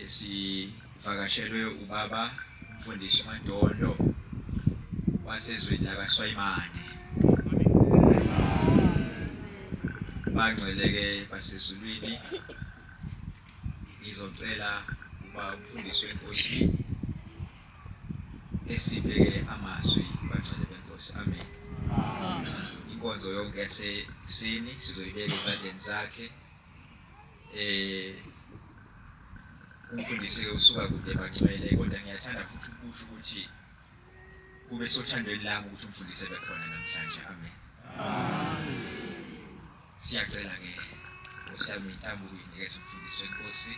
Sivakashelwe ubaba umfundisi uMadondo wasezweni lakaSwayimane. Bangcwele-ke basezulwini, ngizocela uba umfundisi wenkosi esibeke amazwi bangcwele benkosi. Amen. Inkonzo yonke yasekuseni sizoyibeka ezandleni zakhe. Umfundisi usuka kude bangcwele, kodwa ngiyathanda futhi ukusho ukuthi kube sothandweni lami ukuthi umfundisi ebekhona namhlanje. Amen. Siyacela ke Nkosi yami intambo ukuyinikeza umfundisi wenkosi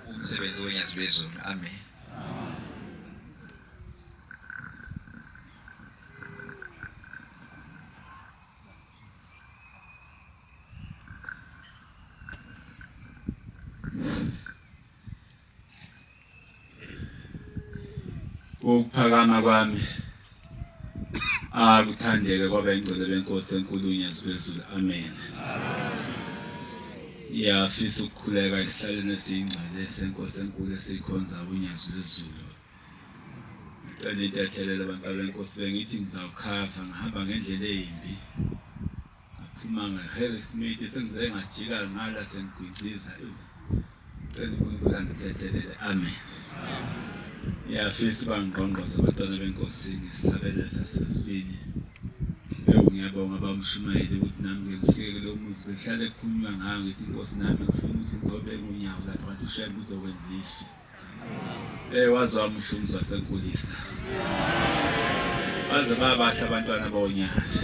umsebenzi wonyazi lwezulu. Amen. Ukuphakama kwami akuthandeke kwaba ingcwele benkosi enkulu uNyazi lwezulu. Amen. Ngiyafisa ukukhuleka esihlalweni esiyingcwele senkosi enkulu esikhonza uNyazi lwezulu. Ngicela intethelelo abantu benkosi, bengithi ngizawukhava ngihamba ngendlela eyimbi. Ngaphuma nge-Harrismith sengize ngajika ngala sengigwinciza. Cela uNkulunkulu angithethelele. Amen. Ngiyafisa uba ngqongqoze abantwana benkosi ngesihlabelelo sasezulwini. Ewu ngiyabonga bamshumayeli ukuthi nami ngeke ngifike kulo muzi behlale kukhulunywa ngayo ngithi inkosi nami ngifuna ukuthi ngizobeka unyawo lapha kanti uShembe uzokwenza isu. Waze wamuhle umzi wasenkulisa. Baze babahle abantwana bonyazi.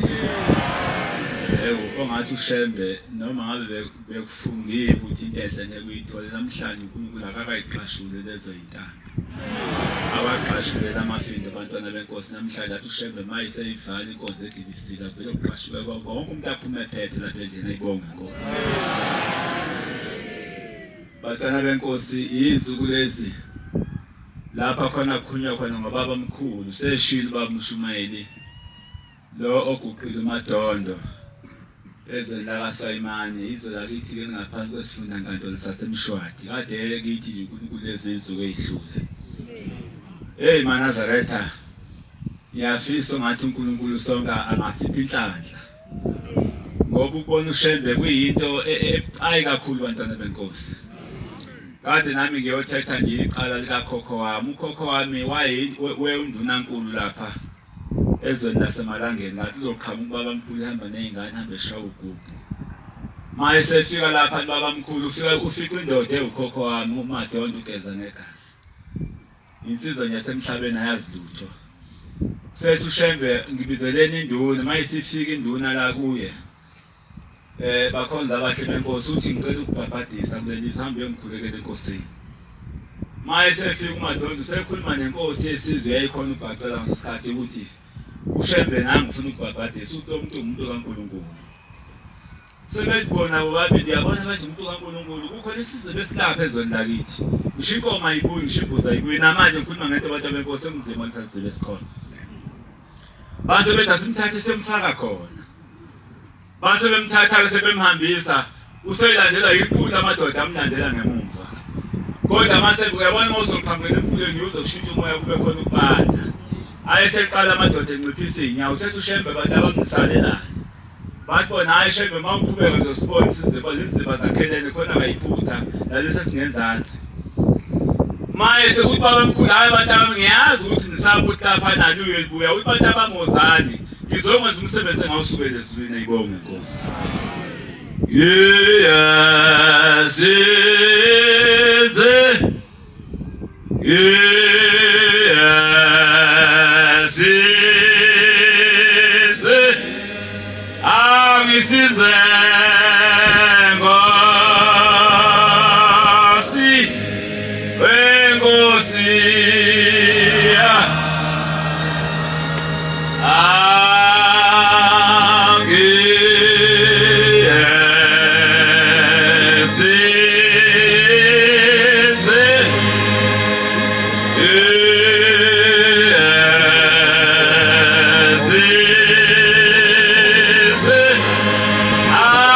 Ewu ongathi uShembe noma ngabe bekufungiwe ukuthi into enhle ngeke uyithole namhlanje uNkulunkulu akakayiqashule lezo yintando. Awaqashule lamafindo abantwana benkosi namhlanje athi uShembe mayiseyivala inkonzo egibisile avele kuqashuke konke wonke umuntu aphume ephethe lapha endlini ayibonge inkosi. Bantwana benkosi izinsuku lezi lapha khona kukhulunywa khona ngobaba mkhulu seshilo ubaba umshumayeli lo oguqile uMadondo ezweni lakaSwayimane izwe lakithi ke lingaphansi kwesifunda nkantolo saseMshwati kade kithi nje uNkulunkulu lezi insuku ezidlule. Hey maNazaretha, ngiyafisa ngathi uNkulunkulu sonke angasipha inhlanhla ngoba ukubona uShembe kuyinto ebucayi kakhulu bantwana benkosi. Kade nami ngiyothetha nje icala likakhokho wami. Ukhokho wami wayewundunankulu lapha ezweni laseMalangeni, ngathi uzoqhamuka ubaba mkhulu ehamba nezingane hambe eshaya ugubhu. Uma esefika lapha ubaba mkhulu ufika ufica indoda ewukhokho wami uMadondo ugeza ngegazi. Insizwa nje yasemhlabeni ayazi lutho. Sethi uShembe ngibizeleni induna, mayisifika induna la kuye. Bakhonza abahle benkosi uthi ngicela ukubhabhadisa kuleli hambe uyongikhulekela enkosini. Maye sefika uMadondo usekhuluma nenkosi yesizwe yayikhona ubhacela ngaso sikhathi ukuthi uShembe nangu ufuna ukubhabhadisa uthi lo muntu umuntu kaNkulunkulu. Sebethi bona bobabili uyabona manje umuntu kaNkulunkulu kukhona isizwe besilapha ezweni lakithi. Ngisho inkomo ayibuyi ngisho imbuzi ayibuyi namanje ngikhuluma ngento abantu benkosi emzini walisazile sikhona. Base bethi asimthathe semfaka khona. Base bemthatha-ke sebemhambisa uselandela yiqulu lamadoda amlandela ngemumva. Kodwa mase uyabona uma uzoqhamukela emfuleni uze kushintshe umoya kube khona ukubanda. Ayeseqala amadoda enciphisa iy'nyawo usethi uShembe bantu abamsalelani. Bathi bona hhayi Shembe uma uqhubeka ngizosibona isiziba iziziba zakhelene khona kayiphutha nalesi esingenzansi. Maye sekuthi baba mkhulu hhayi bantu abami ngiyazi ukuthi nisaba ukuthi lapha nani uyelibuya uthi bantu abamozani ngizokwenza umsebenzi engawusukela ezulwini ayibonge Nkosi. Iyasize Iyasize angisize Nkosi wenkosi Angisize. Angisize.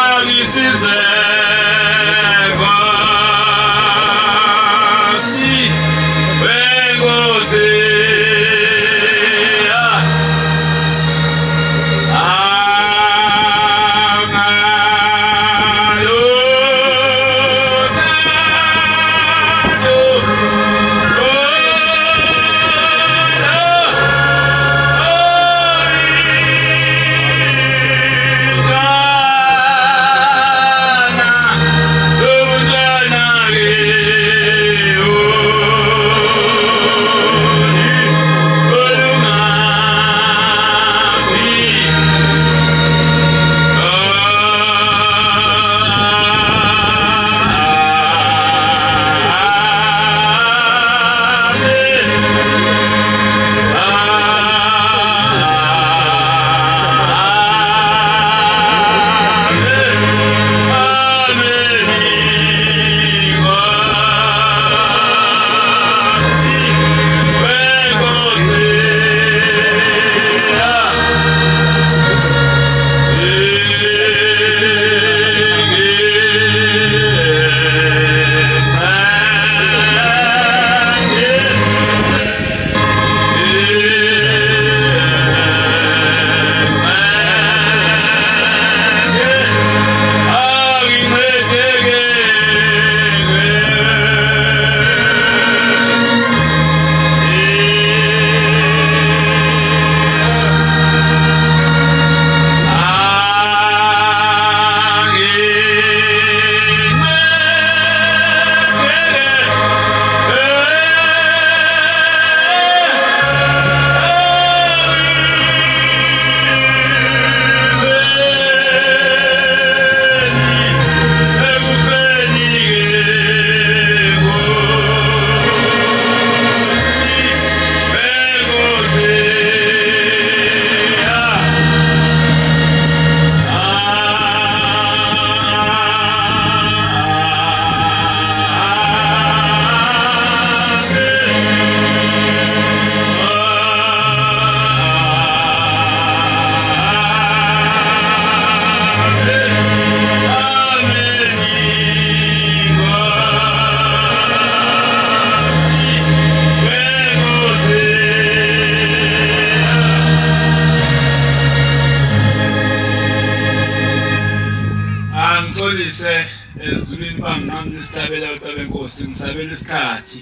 Ezulwini banginqamula isihlabela abantu benkosi ngisabela isikhathi.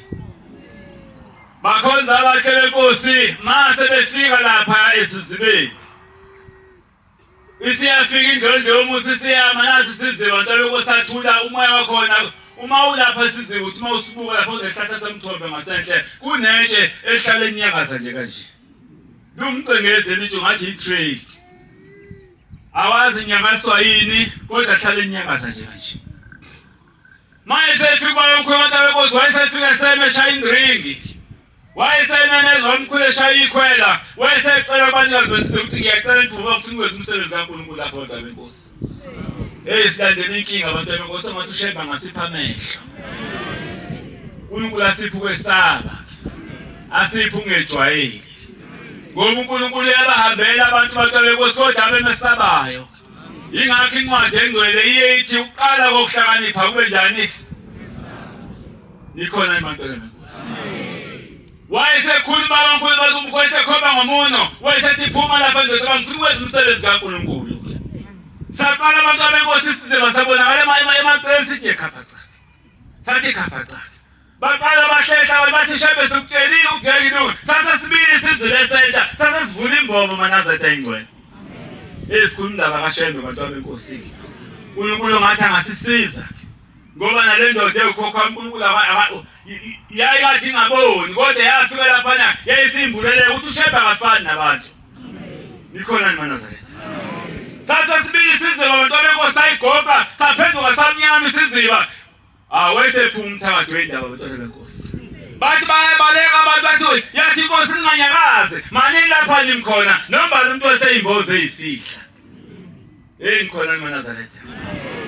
Bakhonza abahle benkosi mase befika lapha esizibeni. Isiyafika indlondlo yomusa isiyama nasi isiziba ntabeko sathula umoya wakhona uma ulapha isiziba uthi uma usibuka lapho kunesihlahla semthombe ngasenhle kunetshe ehlale enyakaza nje kanje. Lumcengezi elitsho ngathi i-tray. Awazi inyakaswa yini kodwa hlale enyakaza nje kanje. Mayesefika ubaba omkhulu abantu abenkosi wayesefika eseme eshaya indiringi. Wayesememeza omkhulu eshaya ikhwela. Wayesecela kubanikazi besizwe ukuthi ngiyacela nithuba ngifuna ukwenza umsebenzi kaNkulunkulu lapha abantu abenkosi. Hey silandela inkinga abantu abenkosi ongathi ushemba ngasipha amehlo. uNkulunkulu asiphe ukwesaba. Asiphe ungejwayeli. Ngoba uNkulunkulu uyabahambela abantu abantu abenkosi kodwa abemesabayo. Yingakho incwadi engcwele iye ithi ukuqala kokuhlakanipha kube njani? Nikhona bantwana benkosi. Wayesekhuluma baba mkhulu bathi umkhulu wayesekhomba ngomuno wayesethi phuma lapha ndoda bangifuna ukwenza umsebenzi kaNkulunkulu. Saqala abantu abenkosi size basabonakala emaceleni sithi khapha cha. Sathi khapha cha. Baqala bahlehla abantu bathi shebe sikutshelile ukubheka ilungu. Sase sibili sizile senta, sase sivula imbobo manazetha ingcwele. Esikhuluma indaba kaShembe bantu abenkosini. uNkulunkulu ngathi angasisiza ngoba nale ndoda ewukhokho uNkulunkulu yayikade ingaboni kodwa yafika laphana yayisimbulele ukuthi uShembe akafani nabantu. Nikhona ni maNazaretha. Sase sibili isiziba abantu abenkosi sayigoqa saphenduka samnyama isiziba. Awesephuma umthakathi wendaba bantwana benkosi. Bathi bayabaleka abantu bathi yathi inkosi ninganyakazi manini lapha nimkhona noma umuntu oseyimboze eyifihla. Hey ngikhona maNazaretha.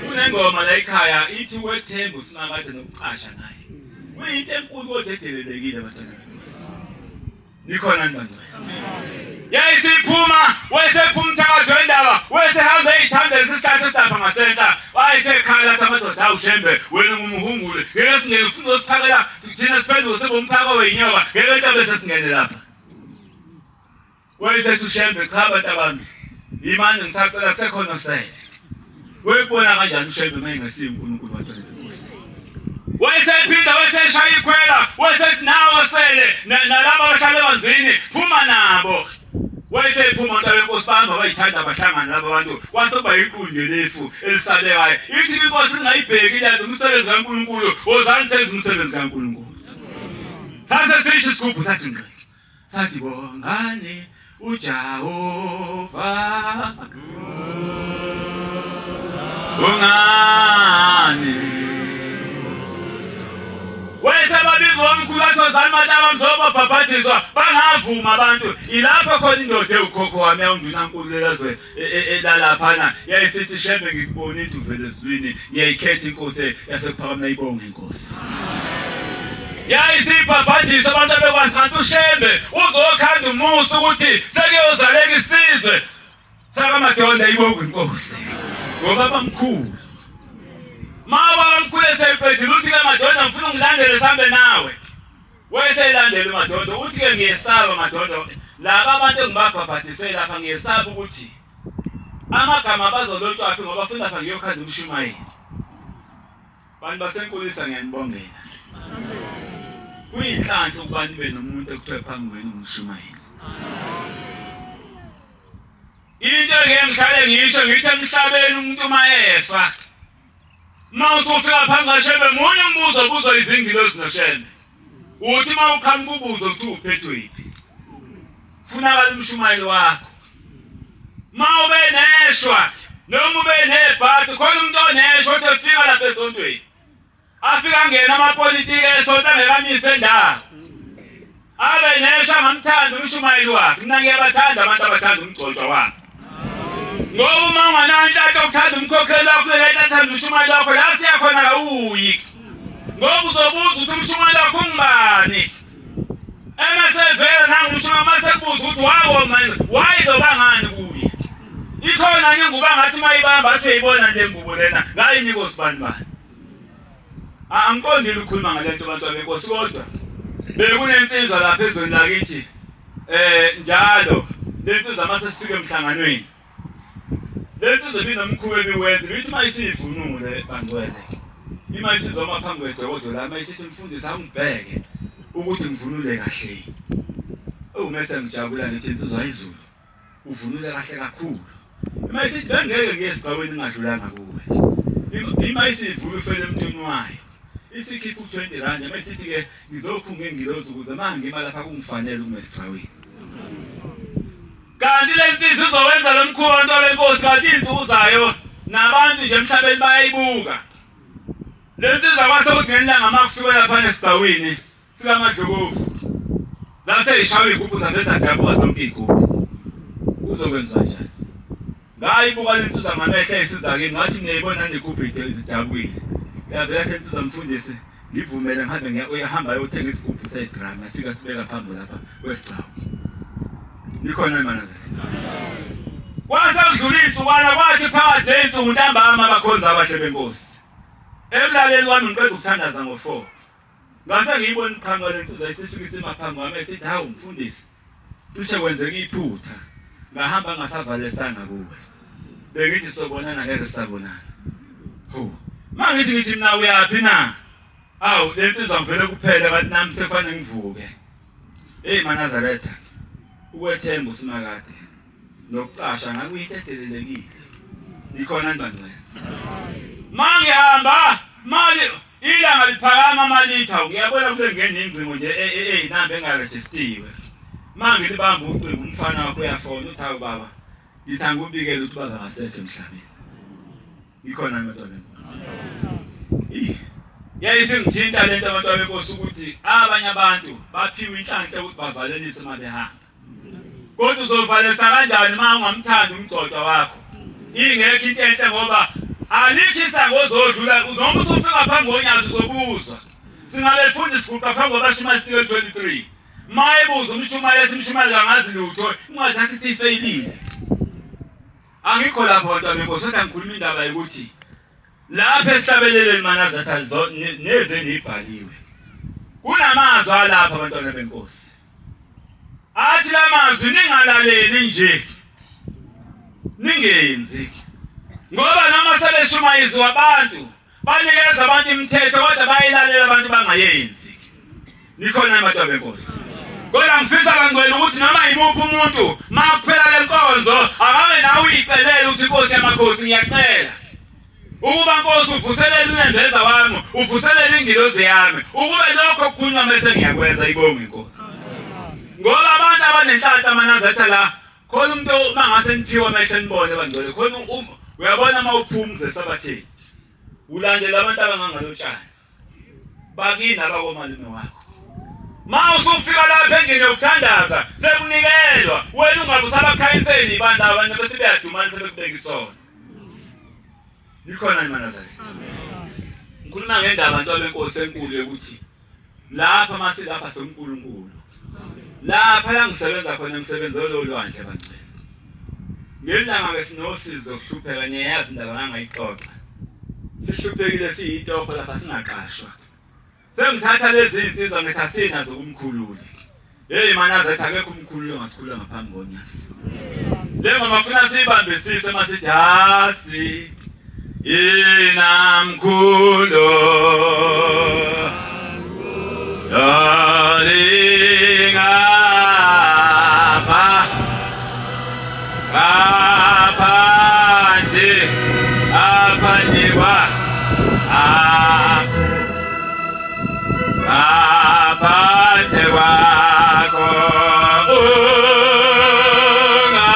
Kunengoma la ekhaya ithi wethemba usimakade nokucasha naye. Kuyinto enkulu kodwa edelelekile bantwana benkosi. Nikhona ni bangcwele. Yayisiphuma wayesephuma umthakathi wendaba wayesehamba eyithandela isikhathi esilapha ngasenhla wayesekhala athi amadoda awu Shembe wena ungumhungule ngeke singene ufuna usiphakela thina siphenduke sibe umphako wenyoka ngeke nje bese singene lapha wayesethi uShembe cha bantu abami imani ngisacela kusekhona osele Wayebona kanjani uShembe uma engasiye uNkulunkulu bantwana benkosi? Wayesephinda wayeseshaya ikhwela, wayesethi nawo sele nalaba abahlala emanzini, phuma nabo. Wayesephuma abantu benkosi bahamba bayithanda bahlangana laba bantu, kwase kuba yiqunde lefu elisabekayo. Ithi inkosi ningayibheki le nto umsebenzi kaNkulunkulu, wozani senze umsebenzi kaNkulunkulu. Sase sisho isigubhu sathi ngqi. Sathi bongani uJehova. Bongani. Wayesebabizwa omkhulu athi ozani mataba mzobabhabhadiswa bangavuma abantu ilapho khona indoda ewukhokho wami yawundunankulu lelazwe elalaphana yayisithi shembe ngikubona into uvele ezulwini ngiyayikhetha inkosi yasekuphakamela ibonge inkosi yayisibhabhadiswa abantu abekwazi kanti ushembe uzokhanda umusa ukuthi sekuyozaleka isizwe sakamadonda ibonge inkosi ngoba bamkhulu ma bamkhulu eseqedile uthi ke madonda ngifuna ungilandele sihambe nawe Wayeselandela uMadondo uthi ke ngiyesaba Madondo laba abantu engibabhabhadise lapha ngiyesaba ukuthi amagama bazolotshwaphi ngoba funa lapha ngiyokhanda umshumayeli. Bantu basenkulisa ngiyanibongela. Kuyinhlanhla ukuba nibe nomuntu ekuthiwa phambi kwenu umshumayeli. Into engeke ngihlale ngisho ngithi emhlabeni umuntu uma efa Uma usufika phambi kaShembe munye umbuzo obuzwa izingilozi noShembe. Uthi uma uqhamuka ubuzo uthi uphethwe yiphi. Funakala umshumayeli wakho. Uma ube neshwa noma ube nebhadi khona umuntu oneshwa othi efika lapha esontweni. Afika angena amapolitiki esonto angekamise endawo. Abe nesha ngamthanda umshumayeli wakhe. Mina ngiyabathanda abantu abathanda umgcotshwa wami. Ngoba uma ungananhlanhla ukuthanda umkhokheli wakho uletha athanda umshumayeli wakho la siya khona kawuyi. Ngoba uzobuza ukuthi umshumayeli wakho ungubani. Emasevela nangumshumayeli uma sekubuza ukuthi wawo manje why lo bangani kuye. Ikhona ingubo angathi uma ibamba athi uyayibona nje ingubo lena ngayinika osibani bani. Angiqondile ukukhuluma ngalento abantu abenkosi kodwa bekunensizwa lapha ezweni lakithi eh njalo lensizwa mase sifike emhlanganweni lensizwa ibinomkhuba ebiwenza ibithi uma isivunule bangcwele. Ima isizoma phambi kwedokodo lami isithi mfundisi angibheke ukuthi ngivunule kahle. Uma sengijabula ngithi insizwa izulu uvunule kahle kakhulu. Ima isithi bengeke ngiye esigcawini ngingadlulanga kuwe. Ima isivuka ifele emntwini wayo. Isikhipha u-20 rand uma isithi ke ngizokhunga ingilozi ukuze mangima lapha kungifanele uma esigcawini. Kanti le nsizwa izowenza lo mkhuba abantu benkosi kanti izinsuku zayo nabantu nje emhlabeni bayayibuka. Le nsizwa kwase kuthi ngelanga uma kufika lapha esigcawini sikaMadlokovu zase zishawa iy'gubhu zavele zadabuka zonke iy'gubhu. Kuzokwenziwa njani? Ngayibuka le nsizwa ngamehlo eyisiza kimi ngathi ngiyayibona negubhu into izidabukile. Yavele yathi insizwa mfundisi ngivumele ngihambe ngiya uyahamba ayothenga isigubhu sedrama afika sibeka phambi lapha kwesigcawu. Nikhona manazaretha. Kwase kudlula insukwana kwathi phakathi ney'nsuku ntambama abakhonzi abahle benkosi. Ekulaleni kwami ngiqeda ukuthandaza ngo-4. Ngase ngiyibona iqhamuka lensizwa isifika isima phambi kwami isithi hawu mfundisi cishe kwenzeka iphutha ngahamba ngingasavalesanga kuwe bengithi sobonana ngeke sisabonana ho mangithi ngithi mina uyaphi na awu lensizwa ngivele kuphele kanti nami sekufanele ngivuke hey manazaretha ukwethemba usimakade nokucasha ngakuyinto edelelekile ikhona nibangcela mangihamba mali ilanga liphakama amalitha ngiyabona kule ngene ingcingo nje eyinamba engarejistiwe mangilibamba ucingo umfana wakho uyafona uthi hawu baba ngithi angikubikele ukuthi baba akasekho emhlabeni ikhona abantwana benkosi yayisingithinta lento abantwana benkosi ukuthi abanye abantu baphiwe inhlanhla ukuthi bavalelise uma behamba Kodwa uzovalelisa kanjani uma ungamthandi umgcotshwa wakho? Ingekho into enhle ngoba alikho isango ozodlula noma usufika phambi konyazi uzobuzwa. Singabefundisi siguqa phambi kwabashumayeli sinike 23. Mayebuza umshumayeli ethi umshumayeli angazi lutho, incwadi yakhe isiyifeyilile. Angikho lapho bantwana benkosi, kodwa ngikhuluma indaba yokuthi Lapha esihlabelelweni manazaretha neze nibhaliwe. Kunamazwi alapha abantwana benkosi. Athi lamazwi ningalaleli nje. Ningenzi. Ngoba noma sebeshumayizwa abantu banikeza abantu imithetho kodwa bayilalela abantu bangayenzi. Nikhona abantwana benkosi. Kodwa ngifisa bangcwele ukuthi noma yimuphi umuntu makuphela lenkonzo akabe nawe uyicelele ukuthi inkosi yamakhosi ngiyacela ukuba nkosi uvuselele unembeza wami uvuselele ingilozi yami ukube lokho kukhulunywa mese ngiyakwenza ibonge inkosi ngoba abantu abanenhlanhla amanazaretha la khona umuntu uma ngase niphiwe amehlo nibone bangcwele khona um, uyabona uma uphuma uze esabatheni ulandela abantu abangangalotshani bakini abakomalume wakho ma usufika lapha endlini yokuthandaza sekunikelwa wena ungabe usabakhanyiseli ibandla abantu bese beyadumana sebekubeka isono nikhona manazaretha ngikhuluma ngendaba abantu benkosi enkulu yokuthi lapha masilapha senkulunkulu lapha la ngisebenza khona ngisebenzela olwandle bangcwele ngelanga ke sinosizo lokuhlupheka niyayazi indaba ngangayixoxa sihluphekile siyitoho lapha singaqashwa sengithatha lezi insizwa ngithi asinazo kumkhululi hey manazaretha akekho umkhululi ongasikhulula ngaphambi konyasi le ngoma funa siyibambisise masithi hasi inamkhulo Yalingapha ngaphandle ngaphandle kwa ngaphandle kwakho unga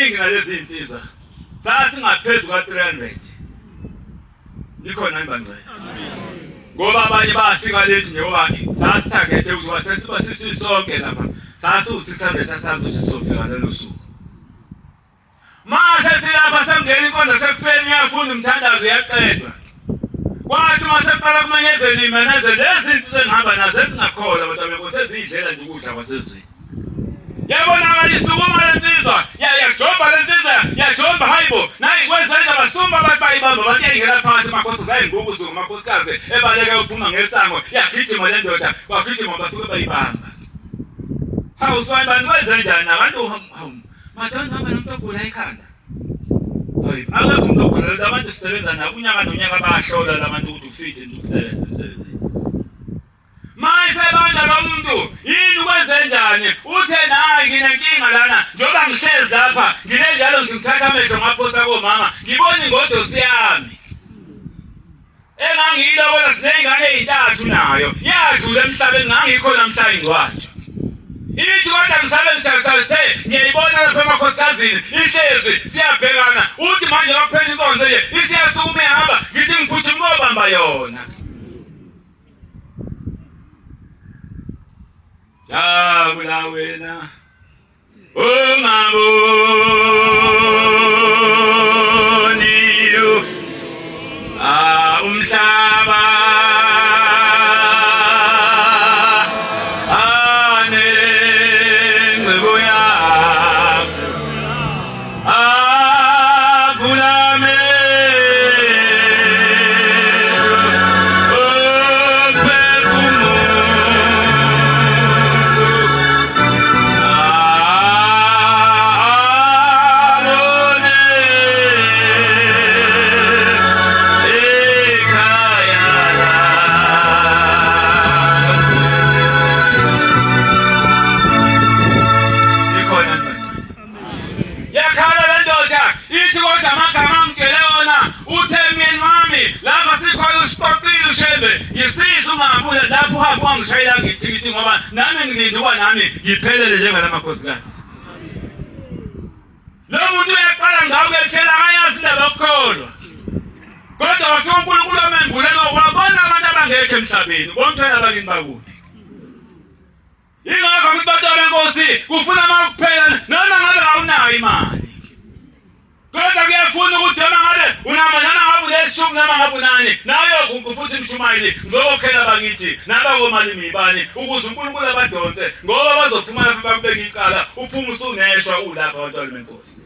Sasibaningi nalezi zinsizwa. Sasingaphezu kwa-300. Ikhona ibangcwele. Ngoba abanye bafika lethi njengoba sasithagethe ukuthi sesiba sisisonke lapha. Sasiwu-600 asazi ukuthi sizofika lolo suku. Mase silapha semngena inkonzo sekuseni uyafunda umthandazo uyaqedwa. Kwathi uma sekuqala kumenyezela imenezelo lezi insizwa engihamba nazo ezingakholwa abantu abenkosi eziyidlela nje ukudla kwasezweni. Yabonakala isukuma le nsizwa yajomba le nsizwa yajomba hayibo nayi kwenza indaba sumba abantu bayibamba bathi yayingena phansi amakhosikazi ayinguku zuku amakhosikazi ebaleka yokuphuma ngesango yagijima le ndoda kwagijima bafike bayibamba. Hawu sibayibani kwenze njani abantu hawu Madoda hamba nomuntu ogula ikhanda. Hayi, akekho umuntu ogula lento abantu sisebenza nabo unyaka nonyaka bayahlola labantu ukuthi ufit into ukusebenza emsebenzini. Mayise bandla lo muntu yini ukwenze njani? Uthe nayi nginenkinga lana njengoba ngihlezi lapha ngile njalo ngithi ngithatha amehlo ngaphosa komama ngibona ingodosi yami. Engangiyilobola siney'ngane ey'ntathu nayo yadlula emhlabeni ngangikho namhla ingcwatshwa. Ithi kodwa ngisabe ngithe ngiyayibona lapha emakhosikazini ihlezi siyabhekana uthi manje kwakuphela inkonzo nje isiyasukuma ihamba ngithi ngiphuthuma ukobamba yona. Jabula wena ungaboniyo ah umhlaba anengcebo yakho avula amehlo omphefumulo Yakhala le ndoda ithi kodwa amagama angitshele wona uthe myeni wami lapha sikhona usiqoqile ushembe ngisize ungabuya lapho uhambe ungangishayela ngithikithi ngoba nami ngilinde uba nami ngiphelele njengalamakhosikazi. Lo muntu uyaqala ngawo kuphela akayazi indaba yokukholwa. Kodwa wafika uNkulunkulu amembulela wabona abantu abangekho emhlabeni bonke abakini bakude. Yingakho ngithi bantu benkosi kufuna uma kuphela noma ngabe awunayo imali. Kodwa kuyafuna ukuthi noma ngabe unama noma ngabe uneshumi noma ngabe unani nawe futhi mshumayeli ngizokokhela bakithi nabakomalimi ibani ukuze uNkulunkulu abadonse ngoba bazophuma lapha bakubeka icala uphume usuneshwa ulapha abantwana benkosi.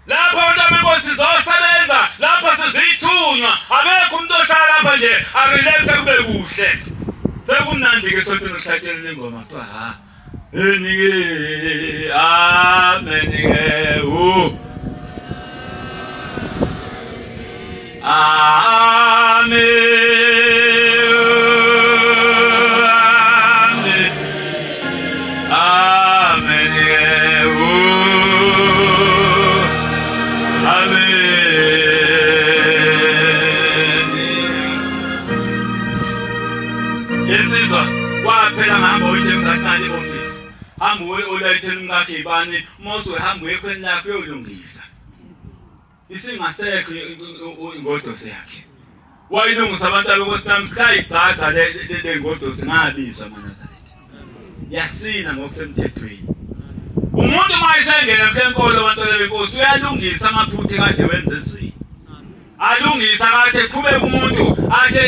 Lapho abantu abenkosi sizosebenza lapho sizithunywa akekho umuntu ohlala lapha nje arelaxe kube kuhle sekumnandi ke esontweni kuhlatshelele ingoma kuthiwa ha enike amen ke hu amen Amen. Amen. Insizwa waphela ngihamba uJames Akani office. Hamba uye olayithela umkakhe ibani, uma uzohamba uye ekhweni lakhe uyolungisa. Isingasekho ingodosi yakhe. Wayilungisa abantu abenkosi namhla igcagca le ngodosi ngabizwa amaNazaretha. Yasina ngokusemthethweni. Umuntu uma esengena kule nkolo abantwana benkosi uyalungisa amaphutha kade wenza ezweni. Alungisa akathe qhubeka umuntu athe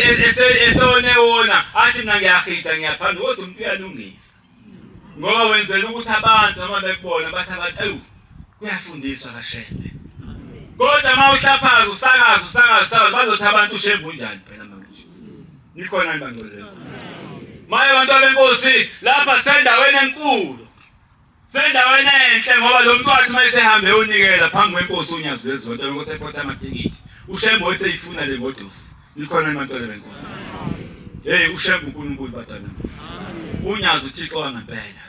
esone wona athi mina ngiyahida ngiyaphambi kodwa umuntu uyalungisa. Ngoba wenzela ukuthi abantu noma bekubona bathi abantu ayu kuyafundiswa kaShembe. Kodwa uma uhlaphaza usakaza usakaza usakaza bazothi abantu uShembe unjani phela manje. Nikhona ni bangcwele benkosi. Maye bantu benkosi lapha sendaweni enkulu. Sendaweni enhle ngoba lo muntu wathi uma esehambe unikela phambi kwenkosi uNyazi lwezonto benkosi ephotha amathikithi. uShembe wayeseyifuna le ngodusi. Nikhona ni bantwana benkosi. Hey uShembe uNkulunkulu bantwana benkosi. Unyazi uThixo wangempela.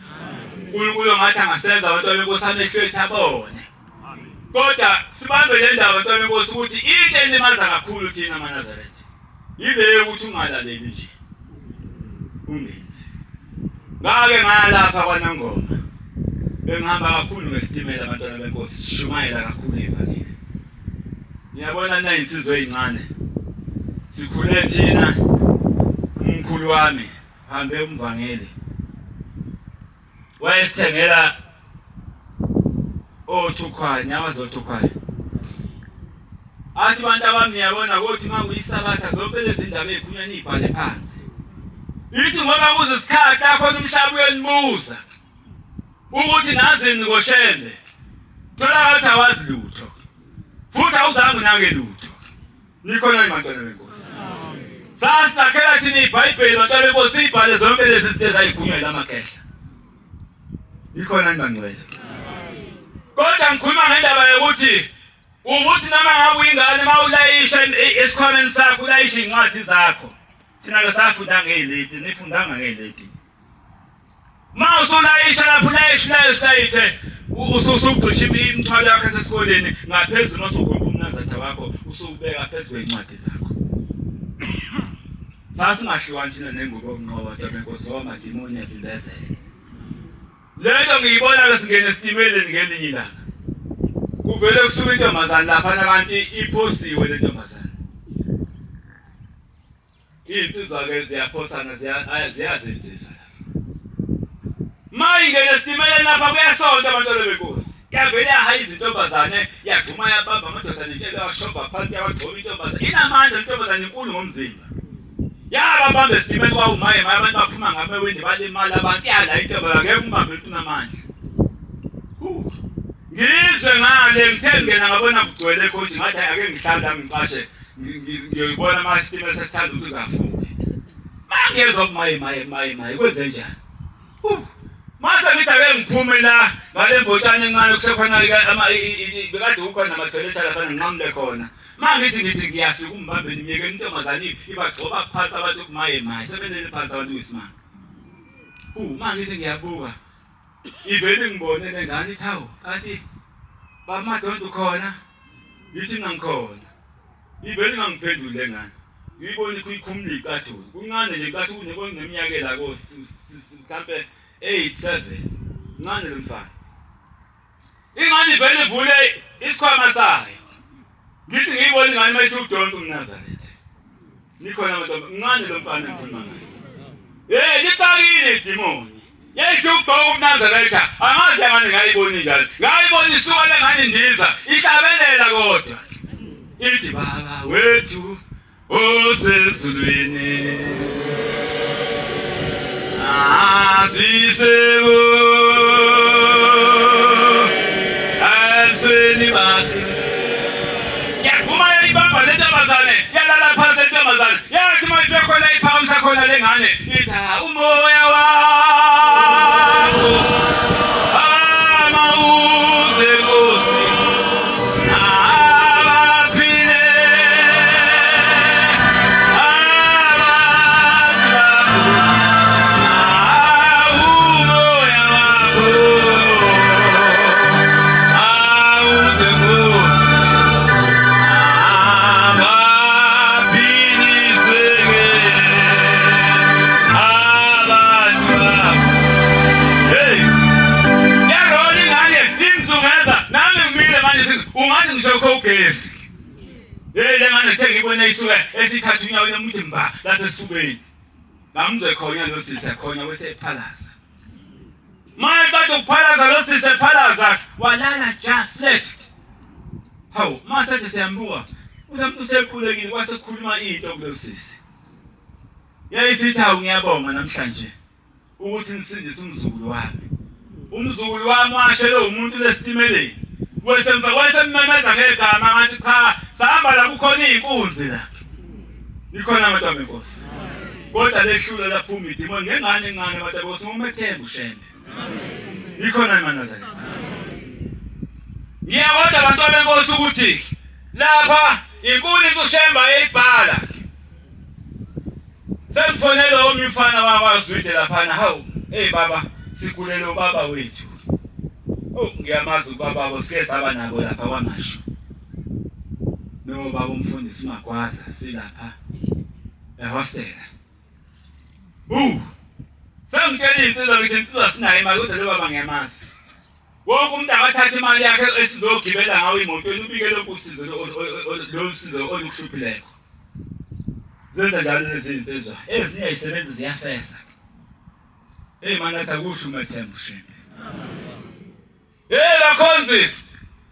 uNkulunkulu ngathi angasenza abantwana benkosi amehlo ethu abone. Kodwa sibambe le ndaba bantwana benkosi ukuthi into elimaza kakhulu thina amaNazaretha yile yokuthi ungalaleli nje. Ungenzi. Ngake ngaya lapha kwaNangoma. Bengihamba kakhulu ngesitimela abantwana benkosi sishumayela kakhulu ivangeli. Niyabona na insizwa ezincane. Sikhule thina umkhulu wami hambe umvangeli. Wayesithengela othukhwayo, niyabazi othukhwayo. Athi bantu abami niyabona kothi uma kuyisabatha zonke lezi ndaba ey'khulunywa niy'bhale phansi. Ithi ngoba kuze isikhathi la khona umhlaba uyonibuza ukuthi nazini ngoShembe. Tholakala ukuthi awazi lutho. Futhi awuzange unake lutho. Nikhona yini bantwana benkosi? Sasakhela thina iBhayibheli bantwana benkosi ibhale zonke lezi zinto ezayigunywa lamakhehla. Nikhona yini bangcwele? Kodwa ngikhuluma ngendaba yokuthi ukuthi noma ngabe uyingane uma ulayisha esikhwameni sakho ulayisha iy'ncwadi zakho. Thina ke safunda ngey'leti, nifundanga ngey'leti. Ma usulayisha lapho ulayisha ulayisha ulayithe usugxisha imithwalo yakho esesikoleni ngaphezulu masugomba umnazatha wakho usubeka phezu kwezincwadi zakho. Sasingahlukani thina nengubo yokunqoba kodwa benkosi ngoba amadimoni avimbezele. Lento ngiyibona ke singene esitimeleni ngelinye ilanga. Kuvele kusuka intombazane lapha nakanti iphosiwe le ntombazane. Iy'nsizwa-ke ziyaphosana ziyazi iy'nsizwa lapha. Ma ingene esitimeleni lapha kuyasonta abantwana benkosi. Yavele yahayiza intombazane yagxuma yabamba amadoda nentshebe yawashova phansi yawagxoba intombazane. Inamandla intombazane inkulu ngomzimba. Yababamba esitimeni kwawumaye maye abantu baphuma ngamewindi balimala abantu yala intombazane ngeke umbambe umuntu unamandla. Ngizwe ngale ngithe ngena ngabona kugcwele ekhonji ngathi ake ngihlale la ngicashe ngiyoyibona uma isitimela sesithanda ukuthi ngafuki mangezwa kumaye maye maye maye kwenze njani mase ngithi ake ngiphume la ngale mbotshana encane kusekhona bekade kukhona amathoyiletha lapha nginqamule khona ma ngithi ngithi ngiyafika umbambeni myeke intombazane ibagxoba phansi abantu kumaye maye sebelele phansi abantu kuyisimanga uma ngithi ngiyabuka ivele ngibone le ngane ithi hawu kanti bamadonto khona ngithi ngangikhona Ivele ingangiphenduli le ngane. Ngiyibona ikhumula icathulo. Kuncane nje icathulo kuneminyaka la ko mhlampe 8 7. Ncane lo mfana. Ingane ivele ivule isikhwama sayo. Ngithi ngiyibona ingane mayisudonsa umNazaretha. Nikhona abantu mncane lo mfana engikhuluma ngaye. Hey lixakile idimoni. Yesu ugcoka umNazaretha. Angazi ngani ngayibona njalo. Ngayibona isuka lengane indiza ihlabelela kodwa. Ithi baba wethu osezulwini. Asisebo ebusweni bakhe. Yaphuma yayibamba le ntombazane yalala phansi lentombazane yathi uma ifika khona iphakamisa khona le ngane ithi ah, umoya wakho ama uze Nkosi abaphile abantu bakho umoya wakho awuze Nkosi abaphiliseke abantu bakho. Hey! Yarola ingane imzungeza nami ngimile manje ungathi ngisho kho ugesi. Hey le ngane kuthe ngibone isuka esithatha unyawo nomuntu mba lapha esifubeni. Ngamzwe khona lo sisi khona wesephalaza. Maye kade ukuphalaza lo sisi ephalaza walala just flat. Hawu mase siyambuka. Umuntu usequlekile kwase kukhuluma into kulo sisi. Yayisithi hawu ngiyabonga namhlanje ukuthi nisindise umzukulu wami. Umzukulu wami washelwe umuntu lesitimeleni. Wesemva wesemmemeza ngegama ngathi cha sahamba la kukhona izinkunzi la. Ikhona abantu benkosi. Kodwa lehlula laphuma idimoni ngengane encane abantu benkosi ngomethemba uShembe. Ikhona iManazaretha. Ngiyakodwa abantu benkosi ukuthi lapha inkulu into uShembe ayibhala. Sengifonela omunye umfana wakwaZwide laphana hawu hey baba sigulele ubaba wethu. Oh ngiyamazi ubaba bo sike saba nabo lapha kwaMashu. No baba umfundisi uMagwaza silapha ehostela. Uh! Sengitshela insizwa ngithi insizwa sinayo imali kodwa lo baba ngiyamazi. Wonke umuntu akathathe imali yakhe esizogibela ngawo imotweni ubike lokhu usizo lo sizo olukuhluphileko. Zenza njalo lezi zinsizwa. Ezinye ayisebenzi ziyafesa. Hey mana athi akusho umethemba uShembe. Hey bakhonzi.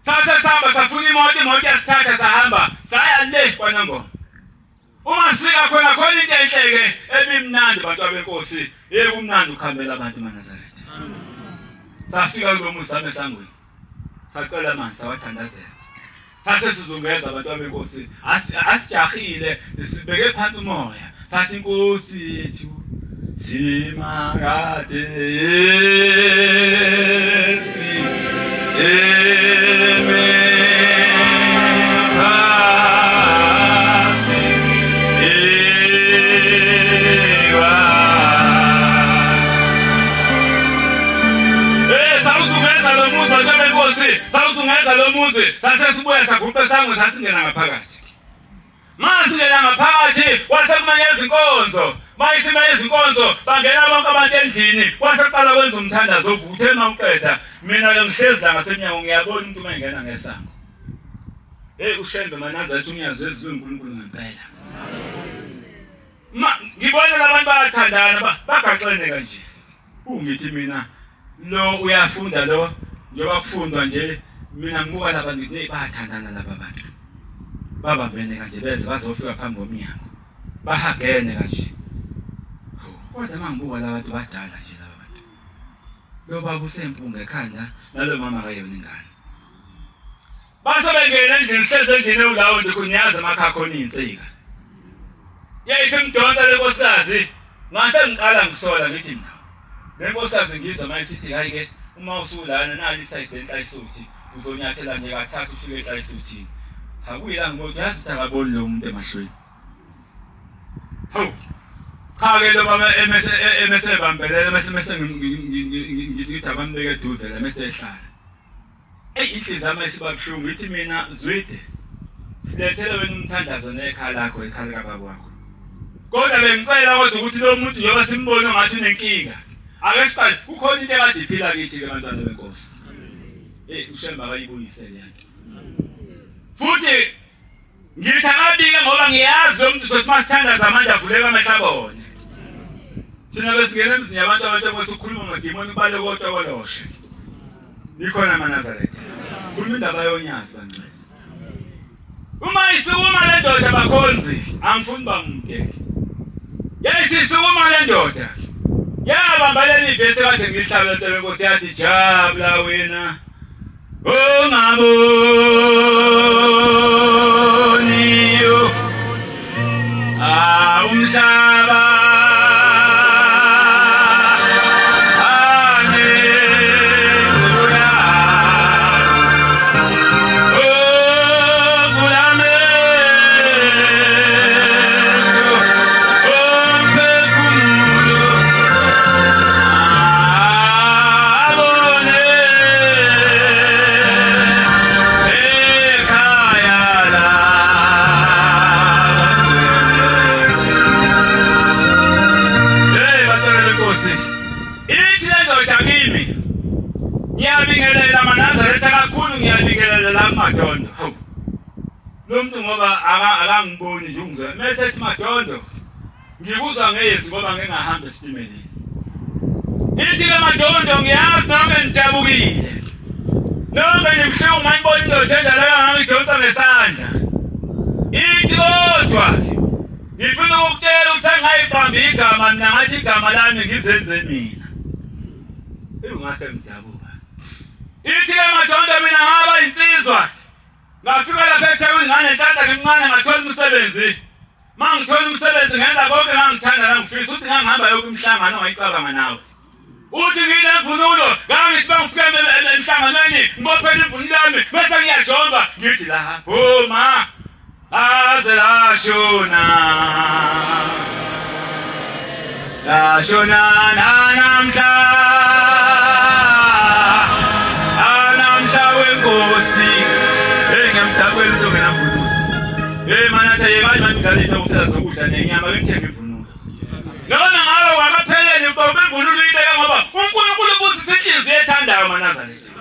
Sase sihamba safuna imoto, imoto yasithatha sahamba saya le kwaNangoma. Uma sifika khona khona into enhle ke ebimnandi bantu abenkosi, hey kumnandi ukuhambela abantu emaNazaretha. Safika kulo muzi same sangweni. Sacela amanzi sawathandazela. Sase sizungeza abantu abenkosi asijahile sibeke phansi umoya. Sathi inkosi yethu simakade si Sawuzungeza lo muzi bantu benkosi, sawuzungeza lo muzi, sase sibuya saguqa esangweni sasingena ngaphakathi. Masingena ngaphakathi kwase kumanyeza inkonzo. Mayisima izinkonzo bangena bonke abantu endlini kwase kuqala kwenza umthandazo ovuthe uma uqeda mina ke ngihlezi la ngasemnyango ngiyabona umuntu uma engena ngesango. Hey uShembe manazathi unyazi wezulu uNkulunkulu ngempela. Ma ngibona labantu bayathandana bagaxene kanje. Ungithi mina lo uyafunda lo njengoba kufundwa nje mina ngibuka laba ngithi hey bayathandana laba bantu. Babambene kanje beze bazofika phambi komnyango. Bahagene kanje. Kodwa mangibuka laba bantu badala nje laba bantu. Lo baba usempunga ekhanda nalo mama akayona ingane. Base bengena endlini sihlezi endlini ewulawundi khona niyazi emakhaya khona iy'nsika. Yayisimdonsa le nkosikazi ngase ngiqala ngisola ngithi mina le nkosikazi ngizwa uma isithi hayi ke uma usulana nali isayidi lenhlayisuthi uzonyathela nje kathathu ufike enhlayisuthini. Akuyila ngibona yazi ukuthi akaboni lo muntu emahlweni. Hawu. Cha ke lo baba emese emese ebambelele mese mese ngithi abambeke eduze la mese ehlala. Eyi inhliziyo yami isiba buhlungu ithi mina Zwide silethele wena umthandazo nekhaya lakho ekhaya likababa wakho. Kodwa bengicela kodwa ukuthi lo muntu njengoba simbone ngathi unenkinga ake siqale kukhona into ekade iphila kithi ke bantwana benkosi. Hey uShembe akayibuyise le nto. Futhi Ngithi akabike ngoba ngiyazi lo muntu sothi masithandaza manje avuleka amehlo abone. Thina besingena emzini yabantu abantu enkosi ukhuluma amadimoni kubale kotokoloshe. Nikhona amaNazaretha. Khuluma indaba yonyazi bangcwele. Uma isukuma le ndoda bakhonzi angifuni bamudele. Yayisisukuma le ndoda. Yabamba leli vesi kade ngilihlabela nto benkosi yathi jabula wena. Ongaboniyo ah umhlaba Hallelujah. Ovula amehlo omphefumulo abone ekhaya labangcwele. Hey bantwana benkosi, ithi le ndoda kimi ngiyabingelela amaNazaretha kakhulu, ngiyabingelela la kuMadondo. Hawu, lo muntu ngoba akangiboni nje ungizwa mese ethi Madondo Ngikuzwa ngezwi ngoba ngingahamba esitimeleni. Ithi ke Madondo ngiyazi nonke nidabukile. Nonke nibuhlungu manibona indoda endala kangangidonsa ngesandla. Ithi kodwa ngifuna ukukutshela ukuthi angayiqambi igama mina ngathi igama lami ngizenze mina. Eyi ungase ngidabuka. Ithi ke Madondo mina ngaba insizwa. Ngafika lapha eThekwini nganenhlanhla ngimncane ngathola umsebenzi. Mangithola umsebenzi ngenza konke ngangithanda nangifisa ukuthi ngangihamba yonke imihlangano ongayicabanga nawe. Uthi nginemvunulo ngangithi bangifika emhlanganweni ngibophele imvunulo yami bese ngiyajomba ngithi la phuma aze lashona lashona namhla anamhla wenkosi hey ngiyamdabukela umuntu ongenamvunulo. Hey mana yekani manje udlala itokufela zokudla nenyama bengithenge imvunulo. Noma ngabe wakaphelele ubaba imvunulo uyibeke ngoba uNkulunkulu ubusisa inhliziyo ethandayo maNazaretha.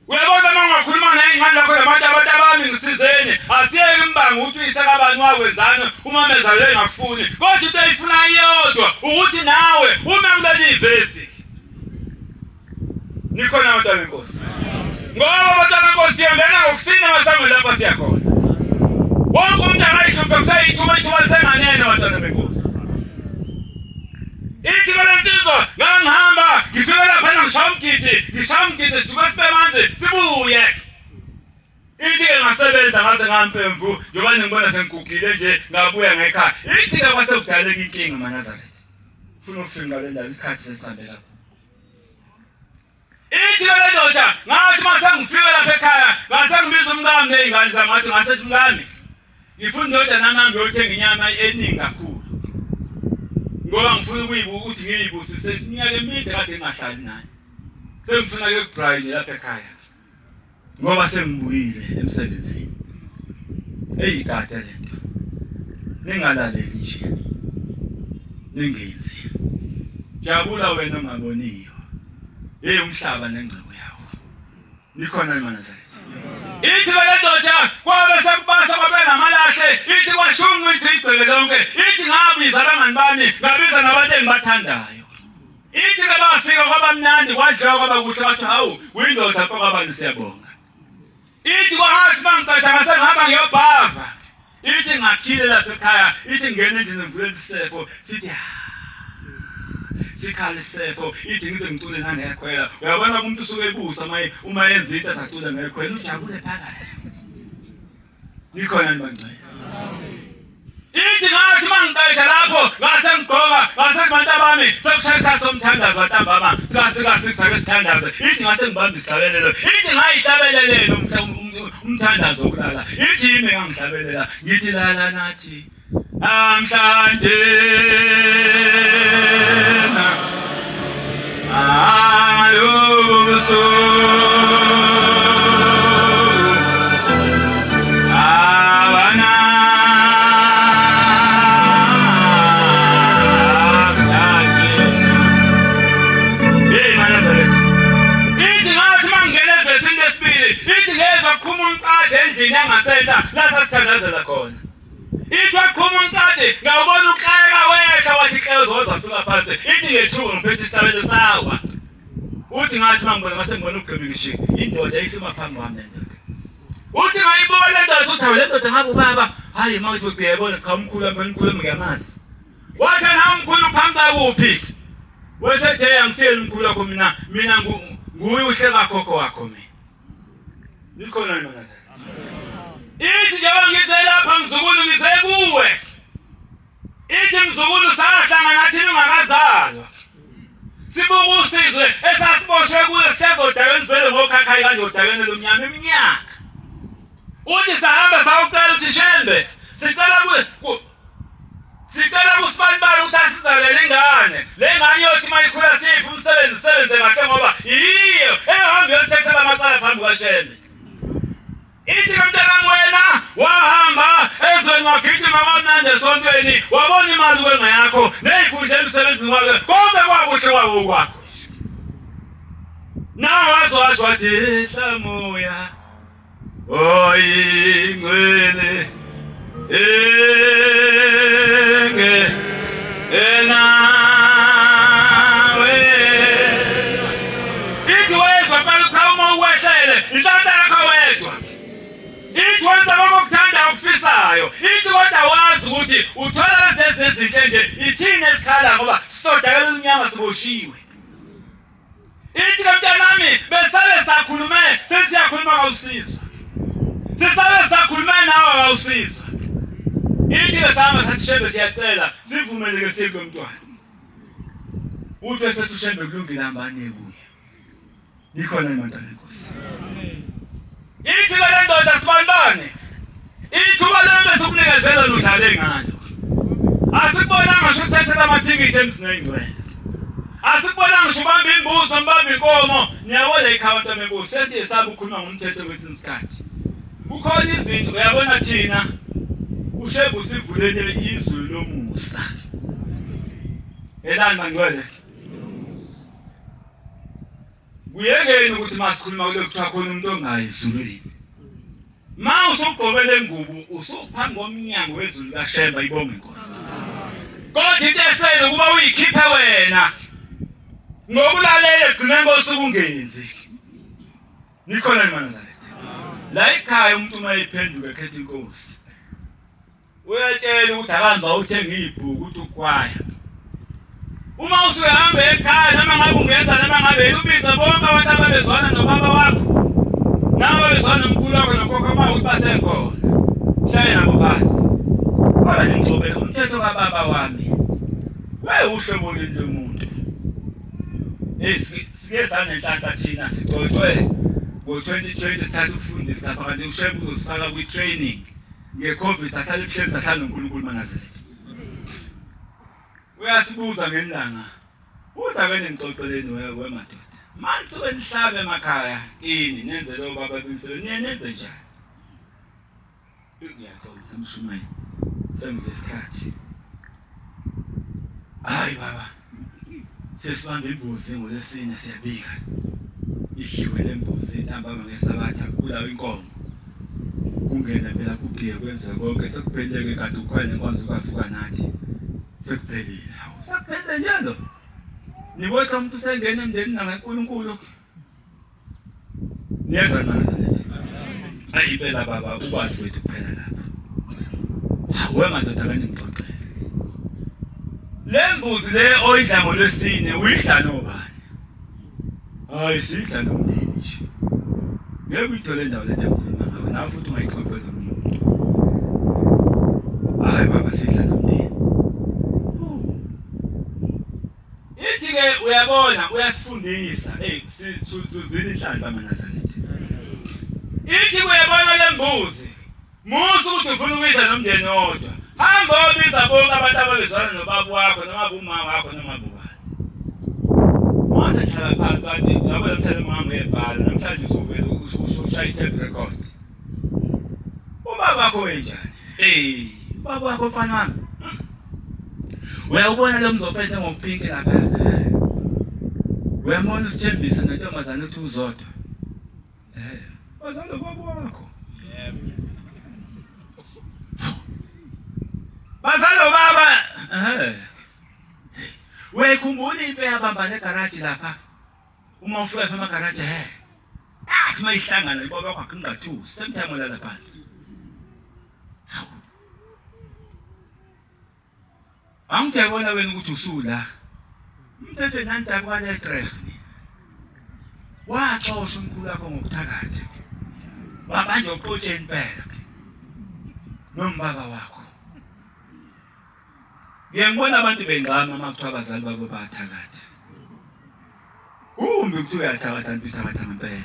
Uyabona uma ungakhuluma ney'ngane lakho labantu abantu abami ngisizeni asiyeke imbango ukuthi uyise kabani wakwenzani uma mezalwe engakufuni kodwa into eyifuna iyodwa ukuthi nawe ume kuleli vesi nikhona abantwana benkosi ngoba abantwana benkosi siyongena ngokusinda emasangweni lapha siyakhona wonke umuntu angayihluphe kuseyithuba ithuba lisenganene abantwana benkosi Ithi kule nsizwa ngangihamba ngifike laphana ngishaya umgidi ngishaya umgidi siduke sibe manzi sibuye. Ithi-ke ngasebenza ngaze ngampemvu njengoba ningibona sengigugile nje ngabuya ngekhaya. Ithi-ke kwase kudaleka inkinga maNazaretha. Funa ukufika le ndaba isikhathi sesihambe kakhulu. Ithi le ndoda ngathi uma sengifika lapha ekhaya ngase ngibiza umkami nezingane zami ngathi ngase mkami ngifuna indoda nami hambe yothenga inyama eningi kakhulu ngoba ngifuna ukuyibuka ukuthi ngiyibusise isinyaka emide kade ngingahlali naye sengifuna ke kubrayi lapha ekhaya ngoba sengibuyile emsebenzini eyi kade lento ningalaleli nje ningenzi jabula wena ongaboniyo hey umhlaba nengcebo yawo nikhona manazaretha ithi le ndoda kwabe sekubasa kwabe namalahle ithi kwashunqa ithi igceke lonke ithi ngabiza abangani bami ngabiza nabantu engibathandayo Ithi ke bafika kwabamnandi kwadliwa kwaba kuhle wathi hawu uyindoda mfo kabani siyabonga. Ithi kwahathi mangiqeda ngase ngihamba ngiyobhava. Ithi ngakhile lapha ekhaya ithi ngene endlini ngivule isefo sithi sikhala isefo ithi ngize ngicule nangekhwela uyabona umuntu usuke ebusa uma yenza into azacule ngekhwela ujabule phakathi Nikhona yini bangcwele? Ithi ngathi mangiqeda lapho ngase ngigqoka ngase kubantu abami sekushaya somthandazo ntambama sika sika sithandaze ithi ngase ngibamba isihlabelelo ithi ngayihlabelelela umthandazo wokulala ithi yimi ngangihlabelela ngithi lala nathi namhlanje na alubusuku endlini yangasentla la sasithandazela khona Ithi waqhuma umqadi ngawubona ukleka wehla wathi kleka zoza fika phansi. Ithi ngethuka ngiphethe isihlabelo sawa. Uthi ngathi mangibona ngase ngibona ugqibikishe indoda isima phambi kwami lendoda. Uthi ngayibona lendoda uthi hawu lendoda ngabe ubaba hayi manje uthi uyayibona cha umkhulu wami umkhulu wami ngiyamazi. Wathi na umkhulu phambi kuphi? Wesethe angisiyena umkhulu wakho mina mina nguye uhleka khokho wakho mina. Nikhona yini manje? Ithi njengoba ngize lapha mzukulu ngize kuwe. Ithi mzukulu sahlangana thina ungakazalwa. Sibuka usizwe esasiboshwe kuye sihlezi vele ngokhakhayi kanje odakeni lomnyama iminyaka. Uthi sahamba sawucela uthi shembe sicela ku Sicela kusibanibani ukuthi asizalele ingane. Le ngane iyothi uma ikhula siyiphi umsebenzi isebenze kahle ngoba yiyo eyohamba iyosithethela amacala phambi kwaShembe. Ithi ke mntanami wena wahamba ezweni wagijima kwamnandi esontweni wabona imali kwenga yakho nezikhundla emsebenzini wakhe konke kwakuhle kwawo kwakho. Nawe waze washo wathi hlamuya Oyingcwele enge enawe ithi wezwa qala cha uma uwehlele inhlanhla yakho wedwa ithi wenza konke okuthanda okufisayo ithi kodwa wazi ukuthi uthola lezi ezinhle nje ithini esikhala ngoba sisodakela umnyama siboshiwe Ithi ke mntanami besabe sakhulume sesiyakhuluma kawusizwa. Sisabe sakhulume nawe kawusizwa. Ithi ke sihamba sathi shembe siyacela sivumeleke siye kulo mntwana. Uthi esethi ushembe kulungile hambani kuye. Nikhona bantwana benkosi. Ithi ke le ndoda sibanibani ithuba lami esukunikezela nodlale ngalo. Asikubonanga ngisho usithathela amathikithi emzini oyingcwele. Asikubonanga ngisho ubamba imbuzi noma ubamba inkomo. Niyabona ikhawunta menkosi sesiyesaba ukukhuluma ngomthetho kwesinye isikhathi. Kukhona izinto uyabona thina uShembe usivulele izulu lomusa. Elani bangcwele. Kuyekeni ukuthi masikhuluma kule kuthiwa khona umuntu ongayi ezulwini. Ma usugqoke le ngubo usuphambi komnyango wezulu kaShemba ibonge inkosi. Kodwa into esele ukuba uyikhiphe wena ngokulalela egcina inkosi ukungenzi. Nikhona ni maNazaretha. La ekhaya umuntu uma ephenduka ekhetha inkosi. Uyatshela ukuthi akahamba uthenga ibhuku ukuthi ukwaya. Uma usuhamba ekhaya noma ngabe ungenza noma ngabe yini ubize bonke abantu ababezwana nobaba wakho nabo ababezwana nomkhulu wakho nokhokho bakho ukuthi basekhona. Hlale nabo phansi. Baba ningixobele umthetho kababa wami. Wayewuhlobo luni lomuntu? Hey sike sanenhlanhla thina sigcotshwe ngo-2020 sithatha ukufundisa lapha kanti uShembe uzosifaka kwi-training. Nge-covid sahlala ebuhleni sahlala noNkulunkulu maNazaretha. Uyasibuza ngelanga uthi ake ningixoxeleni we madoda. Manje suke nihlaba emakhaya kini nenze lo baba benisebenzi niye nenze njani? Ngiyaxolisa mshumayeli senginesikhathi. Hayi baba sesibambe imbuzi ngolwesine siyabika idliwe le mbuzi ntambama ngesabatha kubulawa inkomo kungene phela kugiye kwenziwe konke sekuphelile-ke kade ukhwela nenkonzo kavuka nathi sekuphelile hawu sekuphelile njalo nibotha umuntu usengena emndenini nangenkulunkulu Niyeza nani lethi? Ayi impela baba ukwazi kwethu kuphela lapha. We madoda kanye ngixoxele. Le mbuzi le oyidla ngolwesine uyidla nobani? Hayi sidla nomndeni nje. Ngeke uyithole indawo lento engikhuluma ngayo nawe futhi ungayixoxela omunye umuntu. Hayi baba sidla nomndeni. Ithi ke uyabona uyasifundisa. Hey sizuzile inhlanhla maNazaretha. Ithi uyabona lembuzi. Musa ukuthi ufuna ukuyidla nomndeni wodwa. Hamba obiza bonke abantu ababezwana nobaba wakho noma buma wakho noma bubani. Mase ngihlala phansi kanti yabo namhlanje umama uyebhala namhlanje usuvele ushaya i-tape record. Ubaba wakho wenjani? Hey, ubaba wakho mfana wami. Uyawubona lo mzophethe ngokuphinki lapha. Uyambona usithembise nentombazane uthi uzodwa. Eh, bazala ubaba wakho. Yebo. Bazala ubaba. Eh. Uyayikhumbula impe yabambana egaraji lapha? Uma ufika lapha emagaraji he. Athi mayihlangana ubaba wakho akungathusi, same time olala phansi. Hawu. Angiyabona wena ukuthi usula. Umthetho nandaba kwaletref ni. Waxosha umkhulu wakho ngokuthakatha. Wabanjwa uxotsheni impela. Nombaba wakho. Ngiye ngibona abantu bengxama uma kuthiwa abazali babo bayathakatha. Kumbi ukuthi uyathakatha nto uthakatha ngempela.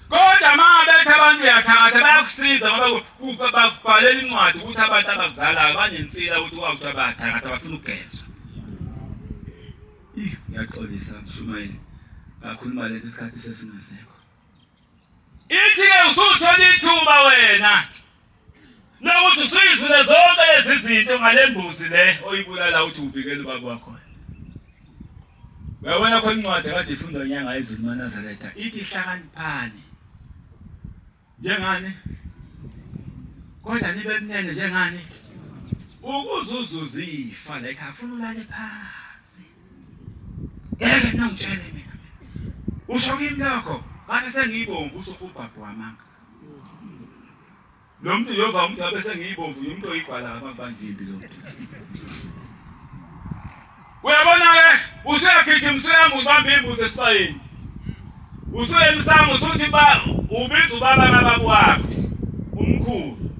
Kodwa uma bethi abantu uyathakatha bayakusiza ngoba bakubhalela incwadi ukuthi abantu abakuzalayo banensila ukuthi kwakuthiwa bayathakatha bafuna ukugezwa. Ih, ngiyaxolisa mshumayeli. Ngakhuluma lento isikhathi sesingasekho. Ithi-ke usuthola ithuba wena lokuthi usuyizule zonke lezi zinto ngale mbuzi le oyibulala uthi ubikela ubaba wakho. Uyabona khona incwadi ekade ifundwa inyanga yezulu maNazaretha ithi hlakaniphani njengani kodwa nibe mnene njengani ukuze uzuze ifa la ekhaya funa ulale phansi. Ngeke mina ngitshele mina. Usho kimi lokho, ngabe sengiyibomvu usho ubhabhu wamanga. Lo muntu uyova umuntu ngabe sengiyibomvu umuntu oyigwala ngabambandlimbi lo muntu. Uyabona ke usuyagijima usuyahamba ubamba imbuzi esibayeni. Usuye emsamo usuthi ba ubiza ubaba kababa wakho umkhulu.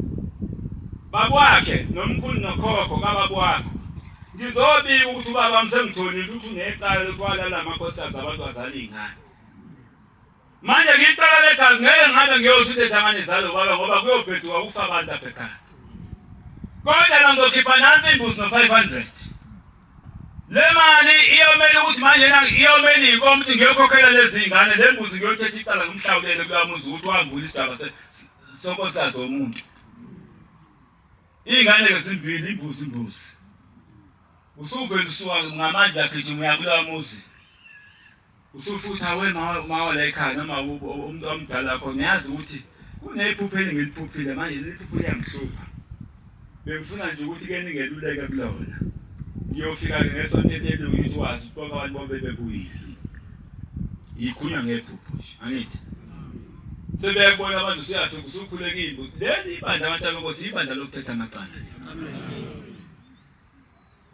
Baba wakhe nomkhulu nokhokho kababa wakho. Ngizobika ukuthi ubaba wami sengitholile ukuthi unecala lokuthi walala amakhosikazi abantu wazala iy'ngane. Manje ngicala legazi ngeke ngabe ngiyosho into ezangane zalo baba ngoba kuyobheduka kufa abantu apha ekhaya. Kodwa la ngizokhipha nansi imbuzi no-500. Le mali iyomela ukuthi manje na iyomela iy'nkomo ukuthi ngiyokhokhela lezi y'ngane le mbuzi ngiyothetha icala ngimhlawulele kulowa muzi ukuthi wambula isidaba sonkosikazi womuntu. Iy'ngane ke zimbili imbuzi imbuzi. Usuvele usuka ngamandla gijima uya kulowa muzi. Usufutha we mawa la ekhaya noma umuntu omdala wakho ngiyazi ukuthi kunephupho engiliphuphile manje leli phupho liyangihlupha. Bengifuna nje ukuthi ke ningeluleke kulona. Ngiyofika ke ngesonto elilungu ngithi wazi ukuthi bonke abantu bonke bebuyile. Yikhulunywa ngephupho nje, angithi? Sebeyakubona abantu usuyafika usukhulekile. Leli ibandla abantu abenkosi ibandla lokuthetha amacala.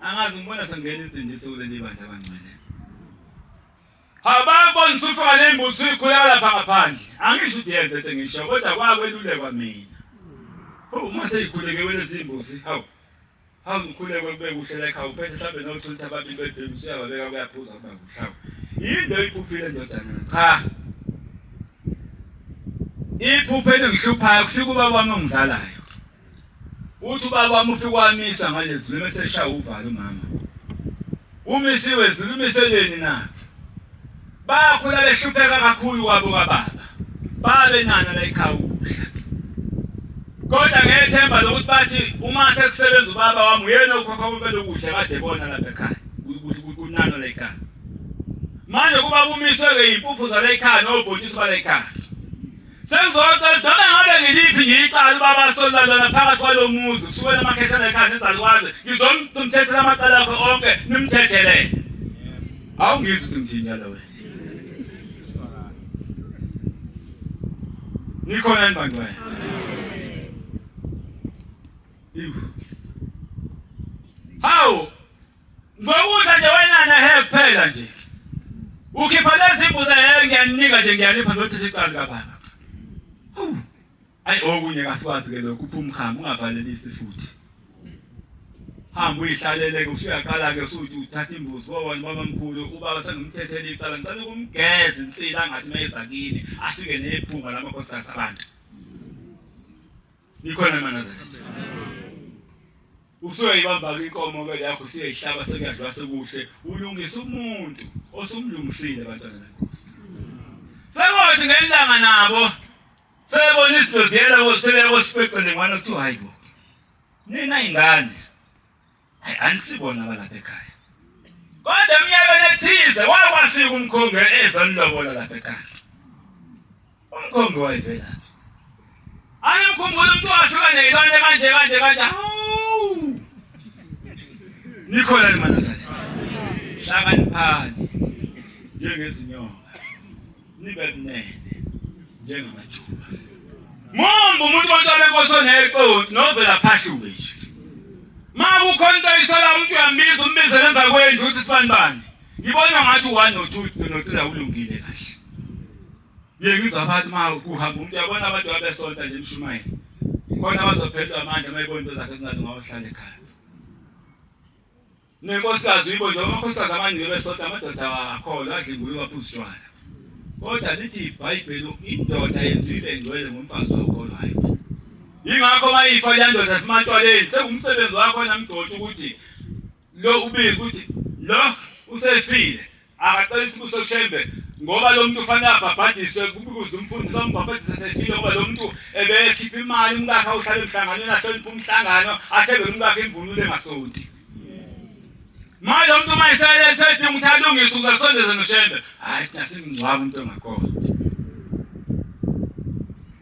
Angazi ngibona sengena insindiso kuleli bandla abangcwele. Ababona usufaka nembuzi uyikhuleka lapha ngaphandle. Angisho ukuthi yenze into ngisho kodwa kwakwelulekwa mina. Hawu uma seyikhuleke welezi imbuzi hawu. Hawu ngikhuleke kube kuhle la ekhaya uphethe mhlawumbe nothulitha ababili bedlule usuyababeka kuyaphuza kuba kuhle. Hawu. Yini le oyiphuphile ndodana? Cha. Iphupho elingihluphayo kufika ubaba wami ongizalayo. Uthi ubaba wami ufike wamiswa ngalezi noma eseshaya uvalo umama. Umisiwe zulu umiseleni na? Bakhula behlupheka kakhulu kwabo kababa. Babenana la ekhaya ukudla. Kodwa ngethemba lokuthi bathi uma sekusebenza ubaba wami uyena okhokha konke lokudla kade bona lapha ekhaya. Kunana la ekhaya. Manje kuba kumiswe-ke yimpuphu zala ekhaya nobhontshisi bala ekhaya. Sengizocela noma ngabe ngiliphi nje icala ubaba asola lona phakathi kwalo muzi kusukela amakhethela ekhaya nezalukazi ngizomthethela amacala akho onke nimthethelele. Awungizwa ukuthi ngithini njalo wena. Nikhona yini bangcwele? Iwu. Hawu Ngokudla nje wena na he kuphela nje. Ukhipha lezi mbuzi he ngiyaninika nje ngiyanipha ngizothi sicala kababa. Hawu. Ayi okunye kasikwazi ke lokhu uphuma uhambe ungavalelisi futhi. Hamba uyihlalele ke usuyaqala ke usuthi uthatha imbuzi ngoba baba mkhulu ubaba sengimthethele icala ngicela ukumgeza insila angathi mayeza kini afike nephunga lamakhosikazi abantu. Nikhona manazaretha. Usuyoyibamba-ke inkomo-ke yakho usuyayihlaba sekuyadliwa sekuhle ulungisa umuntu osumlungisile bantwana benkosi. Sekothi ngelanga nabo sebebona izinto ziyela sebeya kosipeqele ngwana kuthiwa hayi bo nina ingane hayi anisibona abalapha ekhaya kodwa eminyakeni ethize wakwafika umkhongi ezonilobola lapha ekhaya Umkhombi wayevelaphi? Angimkhumbula umuntu wafika neyilwane kanje kanje kanje. Hawu! Nikhona ni maNazaretha. Hlakaniphani njengezinyoka. Nibe mnene njengamajuba. Mumbu umuntu wonke abenkosi oneconsi novela phahluke nje. Ma kukhona into ayisola umuntu uyambiza umbizele emva kwendlu ukuthi sibanibani. Ngibona ngathi u-1 no-2 no-3 awulungile kahle. Ngiye ngizwa abantu uma kuhamba umuntu uyabona abantu abesonta nje emshumayeli. Khona abazophelelwa amandla uma ebona into zakhe zingalunga ohlala ekhaya. Nenkosikazi uyibo nje amakhosikazi amaningi besonta amadoda akholwa adla ingulube aphuza utshwala. Kodwa lithi iBhayibheli indoda yenziwe ngcwele ngomfazi okholwayo. Yingakho mayifa leya ndoda ematshwaleni sekuwumsebenzi wakho namgcotshi ukuthi lo ubiza ukuthi lo usefile akacela isibuso kuShembe ngoba lo muntu ufanele abhabhadiswe kubuze umfundisi ambhabhadise sefile ngoba lo muntu ebekhipha imali umkakhe awuhlala emhlanganweni ahloniphe umhlangano athengele umkakhe imvunulo engasonti manje umuntu uma esedinga ukuthi alungise ukuze asondeze noShembe hhayi thina simngcwaba umuntu ongakholwa